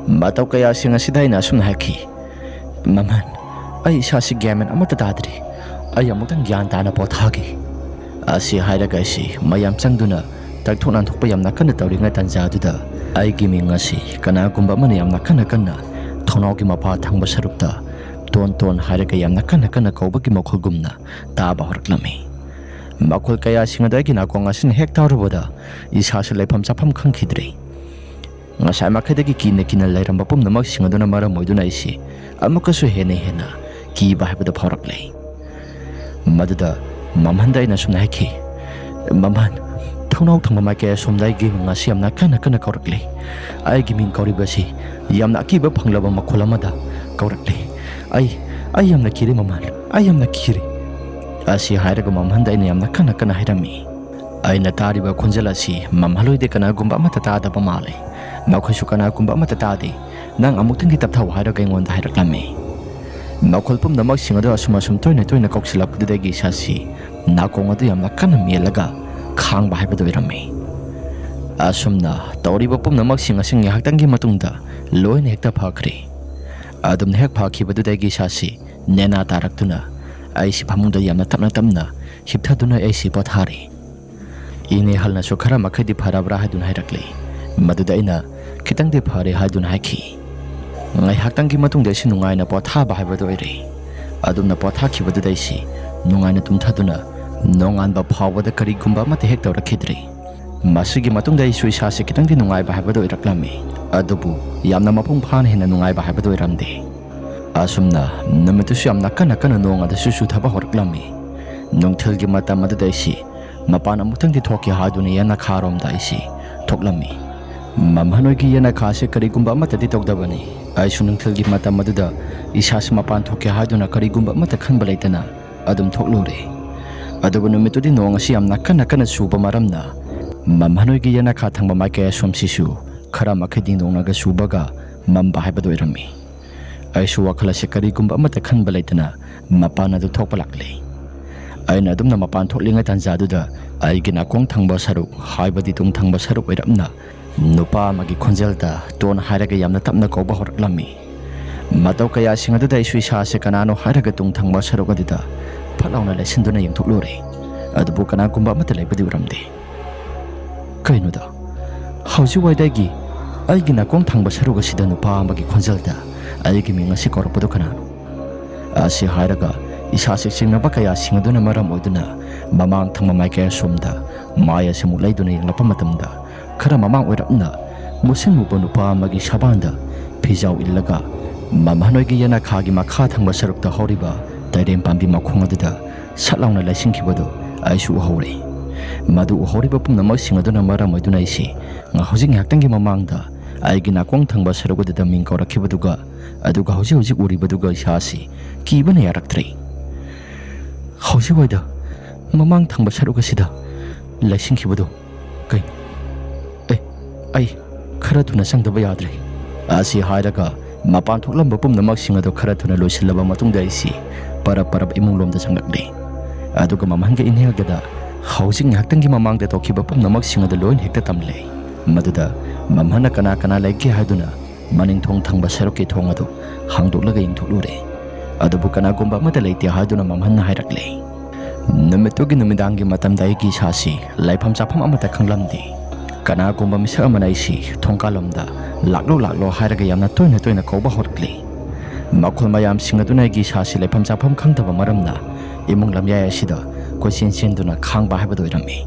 ꯃꯇꯧ ꯀꯌꯥꯁꯤꯡ ꯑꯁꯤꯗ ꯑꯩꯅ ꯑꯁꯨꯝꯅ ꯍꯥꯏꯈꯤ, "ꯃꯝꯍꯟ, ꯑꯩ ꯏꯁꯥꯁꯤ ꯒ꯭ꯌꯥꯟ ꯃꯦꯟ ꯑꯃꯠꯇ ꯇꯥꯗ꯭ꯔꯤ꯫ ꯑꯩ ꯑꯃꯨꯛꯇꯪ ꯒ꯭ꯌꯥꯟ ꯇꯥꯅ ꯄꯣꯊꯥꯒꯦ" ꯑꯁꯤ ꯍꯥꯏꯔꯒ ꯑꯩꯁꯤ ꯃꯌꯥꯝ ꯆꯪꯗꯨꯅ ꯇꯛꯊꯣꯛ ꯅꯥꯟꯊꯣꯛꯄ ꯌꯥꯝꯅ ꯀꯟꯅ ꯇꯧꯔꯤꯉꯩ ꯇꯥꯟꯖꯥ ꯑꯗꯨꯗ ꯑꯩꯒꯤ ꯃꯤꯡ ꯑꯁꯤ ꯀꯅꯥꯒꯨꯝꯕ ꯑꯃꯅ ꯌꯥꯝꯅ ꯀꯟꯅ ꯀꯟꯅ ꯊꯣꯡꯅꯥꯎꯒꯤ ꯃꯄꯥ ꯊꯪꯕ ꯁꯔꯨꯛꯇ "ꯇꯣꯟ, ꯇꯣꯟ" ꯍꯥꯏꯔꯒ ꯌꯥꯝꯅ ꯀꯟꯅ ꯀꯟꯅ ꯀꯧꯕꯒꯤ ꯃꯈꯣꯜꯒꯨꯝꯅ ꯇꯥꯕ ꯍꯧꯔꯛꯂꯝꯃꯤ꯫ ꯃꯈꯣꯜ ꯀꯌꯥꯁꯤꯡ ꯑꯗꯨ ꯑꯩꯒꯤ ꯅꯥꯀꯣꯡ ꯑꯁꯤꯅ ꯍꯦꯛ ꯇꯥꯔꯨꯕꯗ ꯏꯁꯥꯁꯤ ꯂꯩꯐꯝ ꯆꯥꯐꯝ ꯈꯪꯈꯤꯗ꯭ꯔꯦ꯫ ꯉꯁꯥꯏ ꯃꯈꯩꯗꯒꯤ ꯀꯤꯅ ꯀꯤꯅ ꯂꯩꯔꯝꯕ ꯄꯨꯝꯅꯃꯛꯁꯤꯡ ꯑꯗꯨꯅ ꯃꯔꯝ ꯑꯣꯏꯗꯨꯅ ꯑꯩꯁꯤ ꯑꯃꯨꯛꯀꯁꯨ ꯍꯦꯟꯅ ꯍꯦꯟꯅ ꯀꯤꯕ ꯍꯥꯏꯕꯗꯨ ꯐꯥꯎꯔꯛꯂꯦ꯫ ꯃꯗꯨꯗ ꯃꯝꯍꯟꯗ ꯑꯩꯅ ꯁꯨꯝꯅ ꯍꯥꯏꯈꯤ, "ꯃꯝꯍꯟ, ꯊꯣꯡꯅꯥꯎ ꯊꯪꯕ ꯃꯥꯏꯀꯩ ꯑꯁꯣꯝꯗ ꯑꯩꯒꯤ ꯃꯤꯡ ꯑꯁꯤ ꯌꯥꯝꯅ ꯀꯟꯅ ꯀꯟꯅ ꯀꯧꯔꯛꯂꯤ꯫ ꯑꯩꯒꯤ ꯃꯤꯡ ꯀꯧꯔꯤꯕꯁꯤ ꯌꯥꯝꯅ ꯑꯀꯤꯕ ꯐꯪꯂꯕ ꯃꯈꯣꯜ ꯑꯃꯗ ꯀꯧꯔꯛꯂꯤ꯫ ꯑꯩ, ꯑꯩ ꯌꯥꯝꯅ ꯀꯤꯔꯦ ꯃꯝꯍꯟ, ꯑꯩ ꯌꯥꯝꯅ ꯀꯤꯔꯦ"꯫ ꯑꯁꯤ ꯍꯥꯏꯔꯒ ꯃꯝꯍꯟꯗ ꯑꯩꯅ ꯌꯥꯝꯅ ꯀꯟꯅ ꯀꯟꯅ ꯍꯥꯏꯔꯝꯃꯤ꯫ ꯑꯩꯅ ꯇꯥꯔꯤꯕ ꯈꯣꯟꯖꯦꯜ ꯑꯁꯤ ꯃꯝꯍꯜꯂꯣꯏꯗꯦ, ꯀꯅꯥꯒꯨꯝꯕ ꯑꯃꯠꯇ ꯇꯥꯗꯕ ꯃꯥꯜꯂꯦ꯫ ꯃꯈꯣꯏꯁꯨ ꯀꯅꯥꯒꯨꯝꯕ ꯑꯃꯠꯇ ꯇꯥꯗꯦ꯫ "ꯅꯪ ꯑꯃꯨꯛꯇꯪꯗꯤ ꯇꯞꯊꯧ" ꯍꯥꯏꯔꯒ ꯑꯩꯉꯣꯟꯗ ꯍꯥꯏꯔꯛꯂꯝꯃꯤ꯫ ꯃꯈꯣꯜ ꯄꯨꯝꯅꯃꯛꯁꯤꯡ ꯑꯗꯨ ꯑꯁꯨꯝ ꯑꯁꯨꯝ ꯇꯣꯏꯅ ꯇꯣꯏꯅ ꯀꯧꯁꯤꯜꯂꯛꯄꯗꯨꯗꯒꯤ ꯏꯁꯥꯁꯤ ꯅꯥꯀꯣꯡ ꯑꯗꯨ ꯌꯥꯝꯅ ꯀꯟꯅ ꯃꯦꯜꯂꯒ ꯈꯥꯡꯕ ꯍꯥꯏꯕꯗꯨ ꯑꯣꯏꯔꯝꯃꯤ꯫ ꯑꯁꯨꯝꯅ ꯇꯧꯔꯤꯕ ꯄꯨꯝꯅꯃꯛꯁꯤꯡ ꯑꯁꯤ ꯉꯥꯏꯍꯥꯛꯇꯪꯒꯤ ꯃꯇꯨꯡꯗ ꯂꯣꯏꯅ ꯍꯦꯛꯇ ꯐꯈ꯭ꯔꯦ꯫ ꯑꯗꯨꯝꯅ ꯍꯦꯛ ꯐꯈꯤꯕꯗꯨꯗꯒꯤ ꯏꯁꯥꯁꯤ ꯅꯦꯅꯥ ꯇꯥꯔꯛꯇꯨꯅ ꯑꯩꯁꯤ ꯐꯃꯨꯡꯗ ꯌꯥꯝꯅ ꯇꯞꯅ ꯇꯞꯅ ꯍꯤꯞꯊꯗꯨꯅ ꯑꯩꯁꯤ ꯄꯣꯊꯥꯔꯤ꯫ ꯏꯅꯦ ꯍꯜꯅꯁꯨ ꯈꯔ ꯃꯈꯩꯗꯤ ꯐꯔꯕ꯭ꯔꯥ ꯍꯥꯏꯗꯨꯅ ꯍꯥꯏꯔꯛꯂꯤ꯫ ꯃꯗꯨꯗ ꯑꯩꯅ ꯈꯤꯇꯪꯗꯤ ꯐꯔꯦ ꯍꯥꯏꯗꯨꯅ ꯍꯥꯏꯈꯤ꯫ ꯉꯥꯏꯍꯥꯛꯇꯪꯒꯤ ꯃꯇꯨꯡꯗ ꯑꯩꯁꯤ ꯅꯨꯡꯉꯥꯏꯅ ꯄꯣꯊꯥꯕ ꯍꯥꯏꯕꯗꯨ ꯑꯣꯏꯔꯦ꯫ ꯑꯗꯨꯝꯅ ꯄꯣꯊꯥꯈꯤꯕꯗꯨꯗ ꯑꯩꯁꯤ ꯅꯨꯡꯉꯥꯏꯅ ꯇꯨꯝꯊꯗꯨꯅ ꯅꯣꯡꯉꯥꯟꯕ ꯐꯥꯎꯕꯗ ꯀꯔꯤꯒꯨꯝꯕ ꯑꯃꯠꯇ ꯍꯦꯛ ꯇꯧꯔꯛꯈꯤꯗ꯭ꯔꯦ꯫ ꯃꯁꯤꯒꯤ ꯃꯇꯨꯡꯗ ꯑꯩꯁꯨ ꯏꯁꯥꯁꯤ ꯈꯤꯇꯪꯗꯤ ꯅꯨꯡꯉꯥꯏꯕ ꯍꯥꯏꯕꯗꯨ ꯑꯣꯏꯔꯛꯂꯝꯃꯤ, ꯑꯗꯨꯕꯨ ꯌꯥꯝꯅ ꯃꯄꯨꯡ ꯐꯥꯅ ꯍꯦꯟꯅ ꯅꯨꯡꯉꯥꯏꯕ ꯍꯥꯏꯕꯗꯨ ꯑꯣꯏꯔꯝꯗꯦ꯫ ꯑꯁꯨꯝꯅ ꯅꯨꯃꯤꯠꯇꯨꯁꯨ ꯌꯥꯝꯅ ꯀꯟꯅ ꯀꯟꯅ ꯅꯣꯡ ꯑꯗꯨꯁꯨ ꯆꯨꯊꯕ ꯍꯧꯔꯛꯂꯝꯃꯤ꯫ ꯅꯨꯡꯊꯤꯜꯒꯤ ꯃꯇꯝ ꯑꯗꯨꯗ ꯑꯩꯁꯤ ꯃꯄꯥꯟ ꯑꯃꯨꯛꯇꯪꯗꯤ ꯊꯣꯛꯀꯦ ꯍꯥꯏꯗꯨꯅ ꯌꯦꯅꯈꯥꯔꯣꯝꯗ ꯑꯩꯁꯤ ꯊꯣꯛꯂꯝꯃꯤ꯫ ꯃꯝꯍꯟ ꯍꯣꯏꯒꯤ ꯌꯦꯅꯈꯥꯁꯦ ꯀꯔꯤꯒꯨꯝꯕ ꯑꯃꯠꯇꯗꯤ ꯇꯧꯗꯕꯅꯤ꯫ ꯑꯩꯁꯨ ꯅꯨꯡꯊꯤꯜꯒꯤ ꯃꯇꯝ ꯑꯗꯨꯗ ꯏꯁꯥꯁꯤ ꯃꯄꯥꯟ ꯊꯣꯛꯀꯦ ꯍꯥꯏꯗꯨꯅ ꯀꯔꯤꯒꯨꯝꯕ ꯑꯃꯠꯇ ꯈꯟꯕ ꯂꯩꯇꯅ ꯑꯗꯨꯝ ꯊꯣꯛꯂꯨꯔꯦ꯫ ꯑꯗꯨꯕꯨ ꯅꯨꯃꯤꯠꯇꯨꯗꯤ ꯅꯣꯡ ꯑꯁꯤ ꯌꯥꯝꯅ ꯀꯟꯅ ꯀꯟꯅ ꯆꯨꯕ ꯃꯔꯝꯅ ꯃꯝꯍꯟ ꯍꯣꯏꯒꯤ ꯌꯦꯅꯈꯥ ꯊꯪꯕ ꯃꯥꯏꯀꯩ ꯑꯁꯣꯝꯁꯤꯁꯨ ꯈꯔ ꯃꯈꯩꯗꯤ ꯅꯣꯡꯅꯒ ꯆꯨꯕꯒ ꯃꯝꯕ ꯍꯥꯏꯕꯗꯨ ꯑꯣꯏꯔꯝꯃꯤ꯫ ꯑꯩꯁꯨ ꯋꯥꯈꯜ ꯑꯁꯤ ꯀꯔꯤꯒꯨꯝꯕ ꯑꯃꯠꯇ ꯈꯟꯕ ꯂꯩꯇꯅ ꯃꯄꯥꯟ ꯑꯗꯨ ꯊꯣꯛꯄ ꯂꯥꯛꯂꯦ꯫ ꯑꯩꯅ ꯑꯗꯨꯝꯅ ꯃꯄꯥꯟ ꯊꯣꯛꯂꯤꯉꯩ ꯇꯥꯟꯖꯥꯗꯨꯗ ꯑꯩꯒꯤ ꯅꯥꯀꯣꯡ ꯊꯪꯕ ꯁꯔꯨꯛ, ꯍꯥꯏꯕꯗꯤ ꯇꯨꯡ ꯊꯪꯕ ꯁꯔꯨꯛ ꯑꯣꯏꯔꯞꯅ ꯅꯨꯄꯥ ꯑꯃꯒꯤ ꯈꯣꯟꯖꯦꯜꯗ ꯇꯣꯟ ꯍꯥꯏꯔꯒ ꯌꯥꯝꯅ ꯇꯞꯅ ꯀꯧꯕ ꯍꯧꯔꯛꯂꯝꯃꯤ꯫ ꯃꯇꯧ ꯀꯌꯥꯁꯤꯡ ꯑꯗꯨꯗ ꯑꯩꯁꯨ ꯏꯁꯥꯁꯦ ꯀꯅꯥꯅꯣ ꯍꯥꯏꯔꯒ ꯇꯨꯡ ꯊꯪꯕ ꯁꯔꯨꯛ ꯑꯗꯨꯗ ꯐꯠ ꯂꯥꯎꯅ ꯂꯩꯁꯤꯟꯗꯨꯅ ꯌꯦꯡꯊꯣꯛꯂꯨꯔꯦ꯫ ꯑꯗꯨꯕꯨ ꯀꯅꯥꯒꯨꯝꯕ ꯑꯃꯠꯇ ꯂꯩꯕꯗꯤ ꯎꯔꯝꯗꯦ꯫ ꯀꯩꯅꯣꯗ, ꯍꯧꯖꯤꯛ ꯋꯥꯏꯗꯒꯤ ꯑꯩꯒꯤ ꯅꯥꯀꯣꯡ ꯊꯪꯕ ꯁꯔꯨꯛ ꯑꯁꯤꯗ ꯅꯨꯄꯥ ꯑꯃꯒꯤ ꯈꯣꯟꯖꯦꯜꯗ ꯑꯩꯒꯤ ꯃꯤꯡ ꯑꯁꯤ ꯀꯧꯔꯛꯄꯗꯨ ꯀꯅꯥꯅꯣ? ꯑꯁꯤ ꯍꯥꯏꯔꯒ ꯏꯁꯥꯁꯤ ꯆꯤꯡꯅꯕ ꯀꯌꯥꯁꯤꯡ ꯑꯗꯨꯅ ꯃꯔꯝ ꯑꯣꯏꯗꯨꯅ ꯃꯃꯥꯡ ꯊꯪꯕ ꯃꯥꯏꯀꯩ ꯑꯁꯣꯝꯗ ꯃꯥꯏ ꯑꯁꯤ ꯑꯃꯨꯛ ꯂꯩꯗꯨꯅ ꯌꯦꯡꯂꯛꯄ ꯃꯇꯝꯗ ꯈꯔ ꯃꯃꯥꯡ ꯑꯣꯏꯔꯞꯅ ꯃꯨꯁꯤꯟ ꯃꯨꯕ ꯅꯨꯄꯥ ꯑꯃꯒꯤ ꯁꯕꯥꯟꯗ ꯐꯤꯖꯥꯎ ꯏꯜꯂꯒ ꯃꯝꯍꯟ ꯍꯣꯏꯒꯤ ꯌꯦꯅꯈꯥꯒꯤ ꯃꯈꯥ ꯊꯪꯕ ꯁꯔꯨꯛꯇ ꯍꯧꯔꯤꯕ ꯇꯩꯔꯦꯝ ꯄꯥꯝꯕꯤ ꯃꯈꯣꯡ ꯑꯗꯨꯗ ꯁꯠ ꯂꯥꯎꯅ ꯂꯩꯁꯤꯟꯈꯤꯕꯗꯨ ꯑꯩꯁꯨ ꯎꯍꯧꯔꯦ꯫ ꯃꯗꯨ ꯎꯍꯧꯔꯤꯕ ꯄꯨꯝꯅꯃꯛꯁꯤꯡ ꯑꯗꯨꯅ ꯃꯔꯝ ꯑꯣꯏꯗꯨꯅ ꯑꯩꯁꯤ ꯉ-, ꯍꯧꯖꯤꯛ ꯉꯥꯏꯍꯥꯛꯇꯪꯒꯤ ꯃꯃꯥꯡꯗ ꯑꯩꯒꯤ ꯅꯥꯀꯣꯡ ꯊꯪꯕ ꯁꯔꯨꯛ ꯑꯗꯨꯗ ꯃꯤꯡ ꯀꯧꯔꯛꯈꯤꯕꯗꯨꯒ, ꯑꯗꯨꯒ ꯍꯧꯖꯤꯛ ꯍꯧꯖꯤꯛ ꯎꯔꯤꯕꯗꯨꯒ ꯏꯁꯥꯁꯤ ꯀꯤꯕꯅ ꯌꯥꯔꯛꯇ꯭ꯔꯦ꯫ ꯍꯧꯖꯤꯛ ꯋꯥꯏꯗ ꯃꯃꯥꯡ ꯊꯪꯕ ꯁꯔꯨꯛ ꯑꯁꯤꯗ ꯂꯩꯁꯤꯟꯈꯤꯕꯗꯨ ꯀꯩ? ꯑꯦ, ꯑꯩ ꯈꯔ ꯊꯨꯅ ꯆꯪꯗꯕ ꯌꯥꯗ꯭ꯔꯦ꯫ ꯑꯁꯤ ꯍꯥꯏꯔꯒ ꯃꯄꯥꯟ ꯊꯣꯛꯂꯝꯕ ꯄꯨꯝꯅꯃꯛꯁꯤꯡ ꯑꯗꯨ ꯈꯔ ꯊꯨꯅ ꯂꯣꯏꯁꯤꯜꯂꯕ ꯃꯇꯨꯡꯗ ꯑꯩꯁꯤ ꯄꯔꯞ ꯄꯔꯞ ꯏꯃꯨꯡ ꯂꯣꯝꯗ ꯆꯪꯂꯛꯂꯦ꯫ ꯑꯗꯨꯒ ꯃꯝꯍꯟꯒ ꯏꯟꯍꯦꯜꯒꯗ ꯍꯧꯖꯤꯛ ꯉꯥꯏꯍꯥꯛꯇꯪꯒꯤ ꯃꯃꯥꯡꯗ ꯇꯧꯈꯤꯕ ꯄꯨꯝꯅꯃꯛꯁꯤꯡ ꯑꯗꯨ ꯂꯣꯏꯅ ꯍꯦꯛꯇ ꯇꯝꯂꯦ꯫ ꯃꯗꯨꯗ ꯃꯝꯍꯟꯅ ꯀꯅꯥ ꯀꯅꯥ ꯂꯩꯒꯦ ꯍꯥꯏꯗꯨꯅ ꯃꯅꯤꯡ ꯊꯣꯡ ꯊꯪꯕ ꯁꯔꯨꯛꯀꯤ ꯊꯣꯡ ꯑꯗꯨ ꯍꯥꯡꯗꯣꯛꯂꯒ ꯌꯦꯡꯊꯣꯛꯂꯨꯔꯦ꯫ ꯑꯗꯨꯕꯨ ꯀꯅꯥꯒꯨꯝꯕ ꯑꯃꯠꯇ ꯂꯩꯇꯦ ꯍꯥꯏꯗꯨꯅ ꯃꯝꯍꯟꯅ ꯍꯥꯏꯔꯛꯂꯦ꯫ ꯅꯨꯃꯤꯠꯇꯨꯒꯤ ꯅꯨꯃꯤꯗꯥꯡꯒꯤ ꯃꯇꯝꯗ ꯑꯩꯒꯤ ꯏꯁꯥꯁꯤ ꯂꯩꯐꯝ ꯆꯥꯐꯝ ꯑꯃꯠꯇ ꯈꯪꯂꯝꯗꯦ꯫ ꯀꯅꯥꯒꯨꯝꯕ ꯃꯤꯁꯛ ꯑꯃꯅ ꯑꯩꯁꯤ ꯊꯣꯡꯀꯥꯜꯂꯣꯝꯗ "ꯂꯥꯛꯂꯣ, ꯂꯥꯛꯂꯣ" ꯍꯥꯏꯔꯒ ꯌꯥꯝꯅ ꯇꯣꯏꯅ ꯇꯣꯏꯅ ꯀꯧꯕ ꯍꯧꯔꯛꯂꯤ꯫ ꯃꯈꯣꯜ ꯃꯌꯥꯝꯁꯤꯡ ꯑꯗꯨꯅ ꯑꯩꯒꯤ ꯏꯁꯥꯁꯤ ꯂꯩꯐꯝ ꯆꯥꯐꯝ ꯈꯪꯗꯕ ꯃꯔꯝꯅ ꯏꯃꯨꯡ ꯂꯝꯌꯥꯏ ꯑꯁꯤꯗ ꯀꯣꯏꯆꯦꯟ ꯆꯦꯟꯗꯨꯅ ꯈꯥꯡꯕ ꯍꯥꯏꯕꯗꯨ ꯑꯣꯏꯔꯝꯃꯤ꯫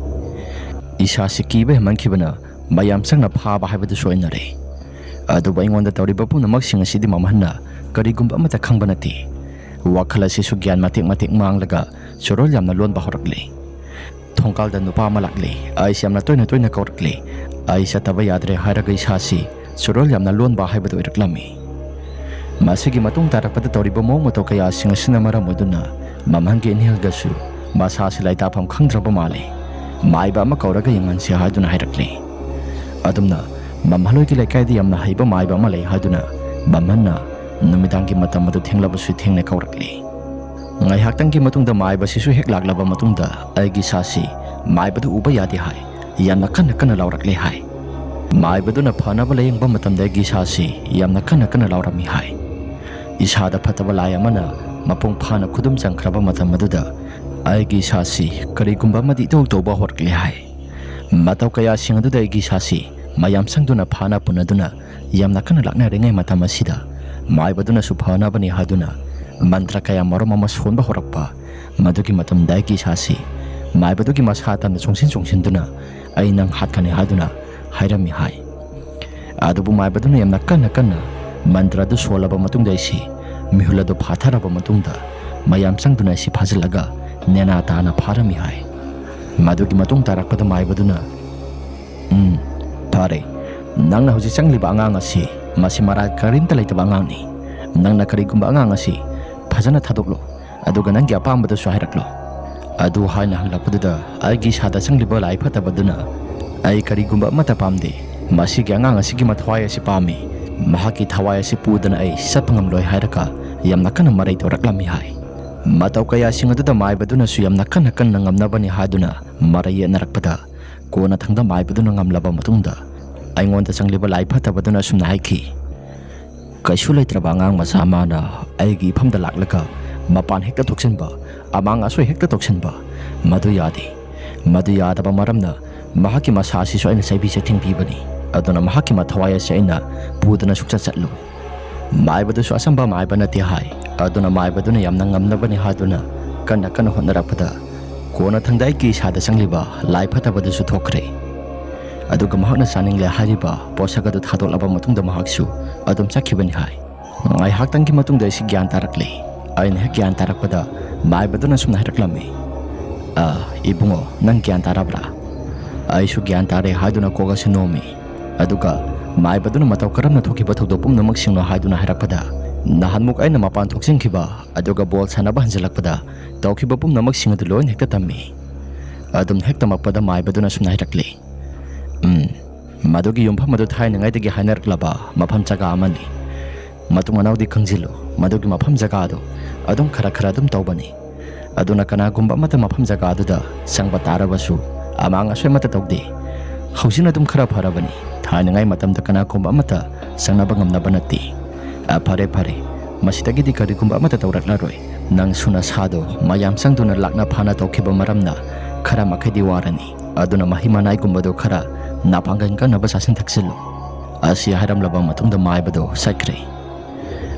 ꯏꯁꯥꯁꯤ ꯀꯤꯕ ꯍꯦꯟꯃꯟꯈꯤꯕꯅ ꯃꯌꯥꯝ ꯆꯪꯅ ꯐꯥꯕ ꯍꯥꯏꯕꯗꯨꯁꯨ ꯑꯣꯏꯅꯔꯦ꯫ ꯑꯗꯨꯕꯨ ꯑꯩꯉꯣꯟꯗ ꯇꯧꯔꯤꯕ ꯄꯨꯝꯅꯃꯛꯁꯤꯡ ꯑꯁꯤꯗꯤ ꯃꯝꯍꯟꯅ ꯀꯔꯤꯒꯨꯝꯕ ꯑꯃꯠꯇ ꯈꯪꯕ ꯅꯠꯇꯦ꯫ ꯋꯥꯈꯜ ꯑꯁꯤꯁꯨ ꯒ꯭ꯌꯥꯟ ꯃꯇꯦꯛ ꯃꯇꯦꯛ ꯃꯥꯡꯂꯒ ꯆꯨꯔꯣꯜ ꯌꯥꯝꯅ ꯂꯣꯟꯕ ꯍꯧꯔꯛꯂꯦ꯫ ꯊꯣꯡꯀꯥꯜꯗ ꯅꯨꯄꯥ ꯑꯃ ꯂꯥꯛꯂꯦ꯫ ꯑꯩꯁꯦ ꯌꯥꯝꯅ ꯇꯣꯏꯅ ꯇꯣꯏꯅ ꯀꯧꯔꯛꯂꯦ꯫ ꯑꯩ ꯆꯠꯇꯕ ꯌꯥꯗ꯭ꯔꯦ ꯍꯥꯏꯔꯒ ꯏꯁꯥꯁꯤ ꯆꯨꯔꯣꯜ ꯌꯥꯝꯅ ꯂꯣꯟꯕ ꯍꯥꯏꯕꯗꯨ ꯑꯣꯏꯔꯛꯂꯝꯃꯤ꯫ ꯃꯁꯤꯒꯤ ꯃꯇꯨꯡ ꯇꯥꯔꯛꯄꯗ ꯇꯧꯔꯤꯕ ꯃꯑꯣꯡ ꯃꯇꯧ ꯀꯌꯥꯁꯤꯡ ꯑꯁꯤꯅ ꯃꯔꯝ ꯑꯣꯏꯗꯨꯅ ꯃꯝꯍꯟꯒꯤ ꯏꯟꯍꯦꯜꯒꯁꯨ ꯃꯁꯥꯁꯤ ꯂꯩꯇꯥꯐꯝ ꯈꯪꯗ꯭ꯔꯕ ꯃꯥꯜꯂꯦ꯫ ꯃꯥꯏꯕ ꯑꯃ ꯀꯧꯔꯒ ꯌꯦꯡꯍꯟꯁꯤ ꯍꯥꯏꯗꯨꯅ ꯍꯥꯏꯔꯛꯂꯦ꯫ ꯑꯗꯨꯝꯅ ꯃꯝꯍꯟꯍꯣꯏꯒꯤ ꯂꯩꯀꯥꯏꯗ ꯌꯥꯝꯅ ꯍꯩꯕ ꯃꯥꯏꯕ ꯑꯃ ꯂꯩ ꯍꯥꯏꯗꯨꯅ ꯃꯝꯍꯟꯅ ꯅꯨꯃꯤꯗꯥꯡꯒꯤ ꯃꯇꯝ ꯑꯗꯨ ꯊꯦꯡꯂꯕꯁꯨ ꯊꯦꯡꯅ ꯀꯧꯔꯛꯂꯦ꯫ ꯉꯥꯏꯍꯥꯛꯇꯪꯒꯤ ꯃꯇꯨꯡꯗ ꯃꯥꯏꯕꯁꯤꯁꯨ ꯍꯦꯛ ꯂꯥꯛꯂꯕ ꯃꯇꯨꯡꯗ ꯑꯩꯒꯤ ꯏꯁꯥꯁꯤ ꯃꯥꯏꯕꯗꯨ ꯎꯕ ꯌꯥꯗꯦ ꯍꯥꯏ꯫ ꯌꯥꯝꯅ ꯀꯟꯅ ꯀꯟꯅ ꯂꯥꯎꯔꯛꯂꯦ ꯍꯥꯏ꯫ ꯃꯥꯏꯕꯗꯨꯅ ꯐꯅꯕ ꯂꯥꯌꯦꯡꯕ ꯃꯇꯝꯗ ꯑꯩꯒꯤ ꯏꯁꯥꯁꯤ ꯌꯥꯝꯅ ꯀꯟꯅ ꯀꯟꯅ ꯂꯥꯎꯔꯝꯃꯤ ꯍꯥꯏ꯫ ꯏꯁꯥꯗ ꯐꯠꯇꯕ ꯂꯥꯏ ꯑꯃꯅ ꯃꯄꯨꯡ ꯐꯥꯅ ꯈꯨꯗꯨꯝ ꯆꯟꯈ꯭ꯔꯕ ꯃꯇꯝ ꯑꯗꯨꯗ ꯑꯩꯒꯤ ꯏꯁꯥꯁꯤ ꯀꯔꯤꯒꯨꯝꯕ ꯑꯃꯗꯤ ꯏꯇꯧ ꯇꯧꯕ ꯍꯧꯔꯛꯂꯦ ꯍꯥꯏ꯫ ꯃꯇꯧ ꯀꯌꯥꯁꯤꯡ ꯑꯗꯨꯗ ꯑꯩꯒꯤ ꯏꯁꯥꯁꯤ ꯃꯌꯥꯝ ꯆꯪꯗꯨꯅ ꯐꯥꯅ ꯄꯨꯅꯗꯨꯅ ꯌꯥꯝꯅ ꯀꯟꯅ ꯂꯥꯛꯅꯔꯤꯉꯩ ꯃꯇꯝ ꯑꯁꯤꯗ ꯃꯥꯏꯕꯗꯨꯅꯁꯨ ꯐꯅꯕꯅꯤ ꯍꯥꯏꯗꯨꯅ ꯃꯟꯇ꯭ꯔ ꯀꯌꯥ ꯃꯔꯨꯝ ꯑꯃ ꯁꯣꯟꯕ ꯍꯧꯔꯛꯄ꯫ ꯃꯗꯨꯒꯤ ꯃꯇꯝꯗ ꯑꯩꯒꯤ ꯏꯁꯥꯁꯤ ꯃꯥꯏꯕꯗꯨꯒꯤ ꯃꯁꯥ ꯇꯝꯅ ꯆꯣꯡꯁꯤꯟ ꯆꯣꯡꯁꯤꯟꯗꯨꯅ "ꯑꯩ ꯅꯪ ꯍꯥꯠꯀꯅꯤ" ꯍꯥꯏꯗꯨꯅ ꯍꯥꯏꯔꯝꯃꯤ ꯍꯥꯏ꯫ ꯑꯗꯨꯕꯨ ꯃꯥꯏꯕꯗꯨꯅ ꯌꯥꯝꯅ ꯀꯟꯅ ꯀꯟꯅ ꯃꯟꯇ꯭ꯔ ꯑꯗꯨ ꯁꯣꯜꯂꯕ ꯃꯇꯨꯡꯗ ꯑꯩꯁꯤ ꯃꯤꯍꯨꯜ ꯑꯗꯨ ꯐꯥꯊꯔꯕ ꯃꯇꯨꯡꯗ ꯃꯌꯥꯝ ꯆꯪꯗꯨꯅ ꯑꯩꯁꯤ ꯐꯥꯖꯤꯜꯂꯒ ꯅꯦꯅꯥ ꯇꯥꯅ ꯐꯥꯔꯝꯃꯤ ꯍꯥꯏ꯫ ꯃꯗꯨꯒꯤ ꯃꯇꯨꯡ ꯇꯥꯔꯛꯄꯗ ꯃꯥꯏꯕꯗꯨꯅ, "ꯎꯝ, ꯐꯔꯦ꯫ ꯅꯪꯅ ꯍꯧꯖꯤꯛ ꯆꯪꯂꯤꯕ ꯑꯉꯥꯡ ꯑꯁꯤ, ꯃꯁꯤ ꯃꯔꯥꯜ ꯀꯔꯤꯝꯇ ꯂꯩꯇꯕ ꯑꯉꯥꯡꯅꯤ꯫ ꯅꯪꯅ ꯀꯔꯤꯒꯨꯝꯕ ꯑꯉꯥꯡ ꯑꯁꯤ ꯐꯖꯅ ꯊꯥꯗꯣꯛꯂꯣ, ꯑꯗꯨꯒ ꯅꯪꯒꯤ ꯑꯄꯥꯝꯕꯗꯨꯁꯨ ꯍꯥꯏꯔꯛꯂꯣ꯫" ꯑꯗꯨ ꯍꯥꯏꯅ ꯍꯪꯂꯛꯄꯗꯨꯗ ꯑꯩꯒꯤ ꯏꯁꯥꯗ ꯆꯪꯂꯤꯕ ꯂꯥꯏ ꯐꯠꯇꯕꯗꯨꯅ "ꯑꯩ ꯀꯔꯤꯒꯨꯝꯕ ꯑꯃꯠꯇ ꯄꯥꯝꯗꯦ꯫ ꯃꯁꯤꯒꯤ ꯑꯉꯥꯡ ꯑꯁꯤꯒꯤ ꯃꯊꯋꯥꯏ ꯑꯁꯤ ꯄꯥꯝꯃꯤ꯫ ꯃꯍꯥꯛꯀꯤ ꯊꯋꯥꯏ ꯑꯁꯤ ꯄꯨꯗꯅ ꯑꯩ ꯆꯠꯄ ꯉꯝꯂꯣꯏ" ꯍꯥꯏꯔꯒ ꯌꯥꯝꯅ ꯀꯟꯅ ꯃꯔꯩ ꯇꯧꯔꯛꯂꯝꯃꯤ ꯍꯥꯏ꯫ ꯃꯇꯧ ꯀꯌꯥꯁꯤꯡ ꯑꯗꯨꯗ ꯃꯥꯏꯕꯗꯨꯅꯁꯨ ꯌꯥꯝꯅ ꯀꯟꯅ ꯀꯟꯅ ꯉꯝꯅꯕꯅꯤ ꯍꯥꯏꯗꯨꯅ ꯃꯔꯩ ꯌꯦꯠꯅꯔꯛꯄꯗ, ꯀꯣꯟꯅꯊꯪꯗ ꯃꯥꯏꯕꯗꯨꯅ ꯉꯝꯂꯕ ꯃꯇꯨꯡꯗ ꯑꯩꯉꯣꯟꯗ ꯆꯪꯂꯤꯕ ꯂꯥꯏ ꯐꯠꯇꯕꯗꯨꯅ ꯑꯁꯨꯝꯅ ꯍꯥꯏꯈꯤ, "ꯀꯩꯁꯨ ꯂꯩꯇ꯭ꯔꯕ ꯑꯉꯥꯡ ꯃꯆꯥ ꯑꯃꯅ ꯑꯩꯒꯤ ꯏꯐꯝꯗ ꯂꯥꯛꯂꯒ ꯃꯄꯥꯟ ꯍꯦꯛꯇ ꯊꯣꯛꯆꯤꯟꯕ, ꯑꯃꯥꯡ ꯑꯁꯣꯏ ꯍꯦꯛꯇ ꯇꯧꯁꯤꯟꯕ, ꯃꯗꯨ ꯌꯥꯗꯦ꯫ ꯃꯗꯨ ꯌꯥꯗꯕ ꯃꯔꯝꯅ ꯃꯍꯥꯛꯀꯤ ꯃꯁꯥ ꯑꯁꯤꯁꯨ ꯑꯩꯅ ꯆꯩꯕꯤ ꯆꯩꯊꯦꯡ ꯄꯤꯕꯅꯤ꯫ ꯑꯗꯨꯅ ꯃꯍꯥꯛꯀꯤ ꯃꯊꯋꯥꯏ ꯑꯁꯤ ꯑꯩꯅ ꯄꯨꯗꯅ ꯁꯨꯡꯆꯠ ꯆꯠꯂꯨ꯫" ꯃꯥꯏꯕꯗꯨꯁꯨ ꯑꯆꯝꯕ ꯃꯥꯏꯕ ꯅꯠꯇꯦ ꯍꯥꯏ꯫ ꯑꯗꯨꯅ ꯃꯥꯏꯕꯗꯨꯅ ꯌꯥꯝꯅ ꯉꯝꯅꯕꯅꯤ ꯍꯥꯏꯗꯨꯅ ꯀꯟꯅ ꯀꯟꯅ ꯍꯣꯠꯅꯔꯛꯄꯗ, ꯀꯣꯟꯅꯊꯪꯗ ꯑꯩꯒꯤ ꯏꯁꯥꯗ ꯆꯪꯂꯤꯕ ꯂꯥꯏ ꯐꯠꯇꯕꯗꯨꯁꯨ ꯊꯣꯛꯈ꯭ꯔꯦ꯫ ꯑꯗꯨꯒ ꯃꯍꯥꯛꯅ ꯆꯥꯅꯤꯡꯂꯦ ꯍꯥꯏꯔꯤꯕ ꯄꯣꯠꯁꯛ ꯑꯗꯨ ꯊꯥꯗꯣꯛꯂꯕ ꯃꯇꯨꯡꯗ ꯃꯍꯥꯛꯁꯨ ꯑꯗꯨꯝ ꯆꯠꯈꯤꯕꯅꯤ ꯍꯥꯏ꯫ ꯉꯥꯏꯍꯥꯛꯇꯪꯒꯤ ꯃꯇꯨꯡꯗ ꯑꯩꯁꯤ ꯒ꯭ꯌꯥꯟ ꯇꯥꯔꯛꯂꯦ꯫ ꯑꯩꯅ ꯍꯦꯛ ꯒ꯭ꯌꯥꯟ ꯇꯥꯔꯛꯄꯗ ꯃꯥꯏꯕꯗꯨꯅ ꯁꯨꯝꯅ ꯍꯥꯏꯔꯛꯂꯝꯃꯤ, "ꯑ, ꯏꯕꯨꯡꯉꯣ, ꯅꯪ ꯒ꯭ꯌꯥꯟ ꯇꯥꯔꯕ꯭ꯔꯥ?" ꯑꯩꯁꯨ ꯒ꯭ꯌꯥꯟ ꯇꯥꯔꯦ ꯍꯥꯏꯗꯨꯅ ꯀꯣꯛ ꯑꯁꯤ ꯅꯣꯝꯃꯤ꯫ ꯑꯗꯨꯒ ꯃꯥꯏꯕꯗꯨꯅ ꯃꯇꯧ ꯀꯔꯝꯅ ꯊꯣꯛꯈꯤꯕ ꯊꯧꯗꯣꯛ ꯄꯨꯝꯅꯃꯛꯁꯤꯡꯅꯣ ꯍꯥꯏꯗꯨꯅ ꯍꯥꯏꯔꯛꯄꯗ, ꯅꯍꯥꯟꯃꯨꯛ ꯑꯩꯅ ꯃꯄꯥꯟ ꯊꯣꯛꯆꯤꯟꯈꯤꯕ, ꯑꯗꯨꯒ ꯕꯣꯜ ꯁꯥꯟꯅꯕ ꯍꯟꯖꯤꯜꯂꯛꯄꯗ ꯇꯧꯈꯤꯕ ꯄꯨꯝꯅꯃꯛꯁꯤꯡ ꯑꯗꯨ ꯂꯣꯏꯅ ꯍꯦꯛꯇ ꯇꯝꯃꯤ꯫ ꯑꯗꯨꯝ ꯍꯦꯛ ꯇꯝꯃꯛꯄꯗ ꯃꯥꯏꯕꯗꯨꯅ ꯁꯨꯝꯅ ꯍꯥꯏꯔꯛꯂꯤ, "ꯎꯝ, ꯃꯗꯨꯒꯤ ꯌꯨꯝꯐꯝ ꯑꯗꯨ ꯊꯥꯏꯅꯉꯩꯗꯒꯤ ꯍꯥꯏꯅꯔꯛꯂꯕ ꯃꯐꯝ ꯖꯒꯥ ꯑꯃꯅꯤ꯫ ꯃꯇꯨꯡ ꯃꯅꯥꯎꯗꯤ ꯈꯪꯖꯤꯜꯂꯨ, ꯃꯗꯨꯒꯤ ꯃꯐꯝ ꯖꯒꯥ ꯑꯗꯨ ꯑꯗꯨꯝ ꯈꯔ ꯈꯔ ꯑꯗꯨꯝ ꯇꯧꯕꯅꯤ꯫ ꯑꯗꯨꯅ ꯀꯅꯥꯒꯨꯝꯕ ꯑꯃꯠꯇ ꯃꯐꯝ ꯖꯒꯥ ꯑꯗꯨꯗ ꯆꯪꯕ ꯇꯥꯔꯕꯁꯨ ꯑꯃꯥꯡ ꯑꯁꯣꯏ ꯑꯃꯠꯇ ꯇꯧꯗꯦ꯫ ꯍꯧꯖꯤꯛꯅ ꯑꯗꯨꯝ ꯈꯔ ꯐꯔꯕꯅꯤ꯫ ꯊꯥꯏꯅꯉꯥꯏ ꯃꯇꯝꯗ ꯀꯅꯥꯒꯨꯝꯕ ꯑꯃꯠꯇ ꯆꯪꯅꯕ ꯉꯝꯅꯕ ꯅꯠꯇꯦ꯫ ꯑ, ꯐꯔꯦ, ꯐꯔꯦ꯫ ꯃꯁꯤꯗꯒꯤꯗꯤ ꯀꯔꯤꯒꯨꯝꯕ ꯑꯃꯠꯇ ꯇꯧꯔꯛꯂꯔꯣꯏ꯫ ꯅꯪꯁꯨ ꯅꯁꯥꯗꯣ ꯃꯌꯥꯝ ꯆꯪꯗꯨꯅ ꯂꯥꯛꯅ ꯐꯥꯅ ꯇꯧꯈꯤꯕ ꯃꯔꯝꯅ ꯈꯔ ꯃꯈꯩꯗꯤ ꯋꯥꯔꯅꯤ꯫ ꯑꯗꯨꯅ ꯃꯍꯤ ꯃꯅꯥꯏꯒꯨꯝꯕꯗꯨ ꯈꯔ ꯅꯥꯄꯥꯡꯒꯜ ꯀꯟꯅꯕ ꯆꯥꯁꯤꯟ ꯊꯛꯆꯤꯜꯂꯨ꯫" ꯑꯁꯤ ꯍꯥꯏꯔꯝꯂꯕ ꯃꯇꯨꯡꯗ ꯃꯥꯏꯕꯗꯨ ꯆꯠꯈ꯭ꯔꯦ꯫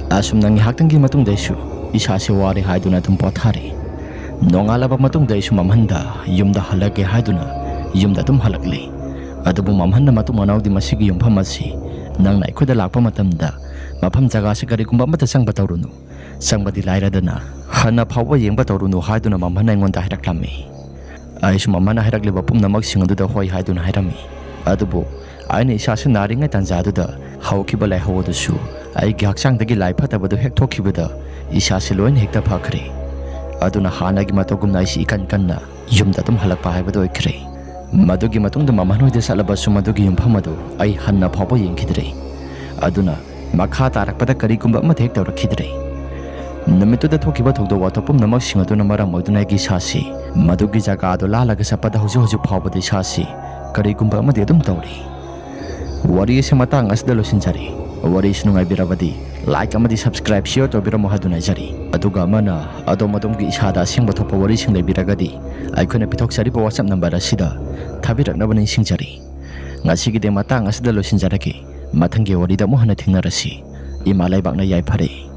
ꯑꯁꯨꯝꯅ ꯉꯥꯏꯍꯥꯛꯇꯪꯒꯤ ꯃꯇꯨꯡꯗ ꯑꯩꯁꯨ ꯏꯁꯥꯁꯦ ꯋꯥꯔꯦ ꯍꯥꯏꯗꯨꯅ ꯑꯗꯨꯝ ꯄꯣꯊꯥꯔꯦ꯫ ꯅꯣꯡꯉꯥꯜꯂꯕ ꯃꯇꯨꯡꯗ ꯑꯩꯁꯨ ꯃꯝꯍꯟꯗ ꯌꯨꯝꯗ ꯍꯜꯂꯒꯦ ꯍꯥꯏꯗꯨꯅ ꯌꯨꯝꯗ ꯑꯗꯨꯝ ꯍꯜꯂꯛꯂꯦ꯫ ꯑꯗꯨꯕꯨ ꯃꯝꯍꯟꯅ ꯃꯇꯨꯡ ꯃꯅꯥꯎꯗꯤ ꯃꯁꯤꯒꯤ ꯌꯨꯝꯐꯝ ꯑꯁꯤ ꯅꯪꯅ ꯑꯩꯈꯣꯏꯗ ꯂꯥꯛꯄ ꯃꯇꯝꯗ ꯃꯐꯝ ꯖꯒꯥꯁꯤ ꯀꯔꯤꯒꯨꯝꯕ ꯑꯃꯠꯇ ꯆꯪꯕ ꯇꯧꯔꯨꯅꯨ꯫ ꯆꯪꯕꯗꯤ ꯂꯥꯏꯔꯗꯅ ꯍꯟꯅ ꯐꯥꯎꯕ ꯌꯦꯡꯕ ꯇꯧꯔꯨꯅꯨ ꯍꯥꯏꯗꯨꯅ ꯃꯃꯥꯅ ꯑꯩꯉꯣꯟꯗ ꯍꯥꯏꯔꯛꯂꯝꯃꯤ꯫ ꯑꯩꯁꯨ ꯃꯃꯥꯅ ꯍꯥꯏꯔꯛꯂꯤꯕ ꯄꯨꯝꯅꯃꯛꯁꯤꯡ ꯑꯗꯨꯗ ꯍꯣꯏ ꯍꯥꯏꯗꯨꯅ ꯍꯥꯏꯔꯝꯃꯤ꯫ ꯑꯗꯨꯕꯨ ꯑꯩꯅ ꯏꯁꯥꯁꯤ ꯅꯥꯔꯤꯉꯩ ꯇꯥꯟꯖꯥꯗꯨꯗ ꯍꯧꯈꯤꯕ ꯂꯥꯏꯍꯧ ꯑꯗꯨꯁꯨ ꯑꯩꯒꯤ ꯍꯛꯆꯥꯡꯗꯒꯤ ꯂꯥꯏ ꯐꯠꯇꯕꯗꯨ ꯍꯦꯛ ꯊꯣꯛꯈꯤꯕꯗ ꯏꯁꯥꯁꯤ ꯂꯣꯏꯅ ꯍꯦꯛꯇ ꯐꯈ꯭ꯔꯦ꯫ ꯑꯗꯨꯅ ꯍꯥꯟꯅꯒꯤ ꯃꯇꯧꯒꯨꯝꯅ ꯑꯩꯁꯤ ꯏꯀꯟ ꯀꯟꯅ ꯌꯨꯝꯗ ꯑꯗꯨꯝ ꯍꯜꯂꯛꯄ ꯍꯥꯏꯕꯗꯨ ꯑꯣꯏꯈ꯭ꯔꯦ꯫ ꯃꯗꯨꯒꯤ ꯃꯇꯨꯡꯗ ꯃꯃꯥꯟ ꯍꯣꯏꯗ ꯆꯠꯂꯕꯁꯨ ꯃꯗꯨꯒꯤ ꯌꯨꯝꯐꯝ ꯑꯗꯨ ꯑꯩ ꯍꯟꯅ ꯐꯥꯎꯕ ꯌꯦꯡꯈꯤꯗ꯭ꯔꯦ꯫ ꯑꯗꯨꯅ ꯃꯈꯥ ꯇꯥꯔꯛꯄꯗ ꯀꯔꯤꯒꯨꯝꯕ ꯑꯃꯠꯇ ꯍꯦꯛ ꯇꯧꯔꯛꯈꯤꯗ꯭ꯔꯦ꯫ ꯅꯨꯃꯤꯠꯇꯨꯗ ꯊꯣꯛꯈꯤꯕ ꯊꯧꯗꯣꯛ ꯋꯥꯊꯣꯛ ꯄꯨꯝꯅꯃꯛꯁꯤꯡ ꯑꯗꯨꯅ ꯃꯔꯝ ꯑꯣꯏꯗꯨꯅ ꯑꯩꯒꯤ ꯏꯁꯥꯁꯤ ꯃꯗꯨꯒꯤ ꯖꯒꯥ ꯑꯗꯨ ꯂꯥꯜꯂꯒ ꯆꯠꯄꯗ ꯍꯧꯖꯤꯛ ꯍꯧꯖꯤꯛ ꯐꯥꯎꯕꯗ ꯏꯁꯥꯁꯤ ꯀꯔꯤꯒꯨꯝꯕ ꯑꯃꯗꯤ ꯑꯗꯨꯝ ꯇꯧꯔꯤ꯫ ꯋꯥꯔꯤ ꯑꯁꯤ ꯃꯇꯥꯡ ꯑꯁꯤꯗ ꯂꯣꯏꯁꯤꯟꯖꯔꯤ꯫ ꯋꯥꯔꯤꯁꯤ ꯅꯨꯡꯉꯥꯏꯕꯤꯔꯕꯗꯤ like ꯑꯃꯗꯤ subscribe, share ꯇꯧꯕꯤꯔꯝꯃꯨ ꯍꯥꯏꯗꯨꯅ ꯍꯥꯏꯖꯔꯤ꯫ ꯑꯗꯨꯒ ꯑꯃꯅ ꯑꯗꯣꯝ ꯑꯗꯣꯝꯒꯤ ꯏꯁꯥꯗ ꯑꯁꯦꯡꯕ ꯊꯣꯛꯄ ꯋꯥꯔꯤꯁꯤꯡ ꯂꯩꯕꯤꯔꯒꯗꯤ ꯑꯩꯈꯣꯏꯅ ꯄꯤꯊꯣꯛꯆꯔꯤꯕ WhatsApp number ꯑꯁꯤꯗ ꯊꯥꯕꯤꯔꯛꯅꯕ ꯅꯤꯡꯁꯤꯡꯖꯔꯤ꯫ ꯉꯁꯤꯒꯤꯗꯤ ꯃꯇꯥꯡ ꯑꯁꯤꯗ ꯂꯣꯏꯁꯤꯟꯖꯔꯒꯦ꯫ ꯃꯊꯪꯒꯤ ꯋꯥꯔꯤꯗ ꯑꯃꯨꯛ ꯍꯟꯅ ꯊꯦꯡꯅꯔꯁꯤ꯫ ꯏꯃꯥ ꯂꯩꯕꯥꯛꯅ ꯌꯥꯏꯐꯔꯦ꯫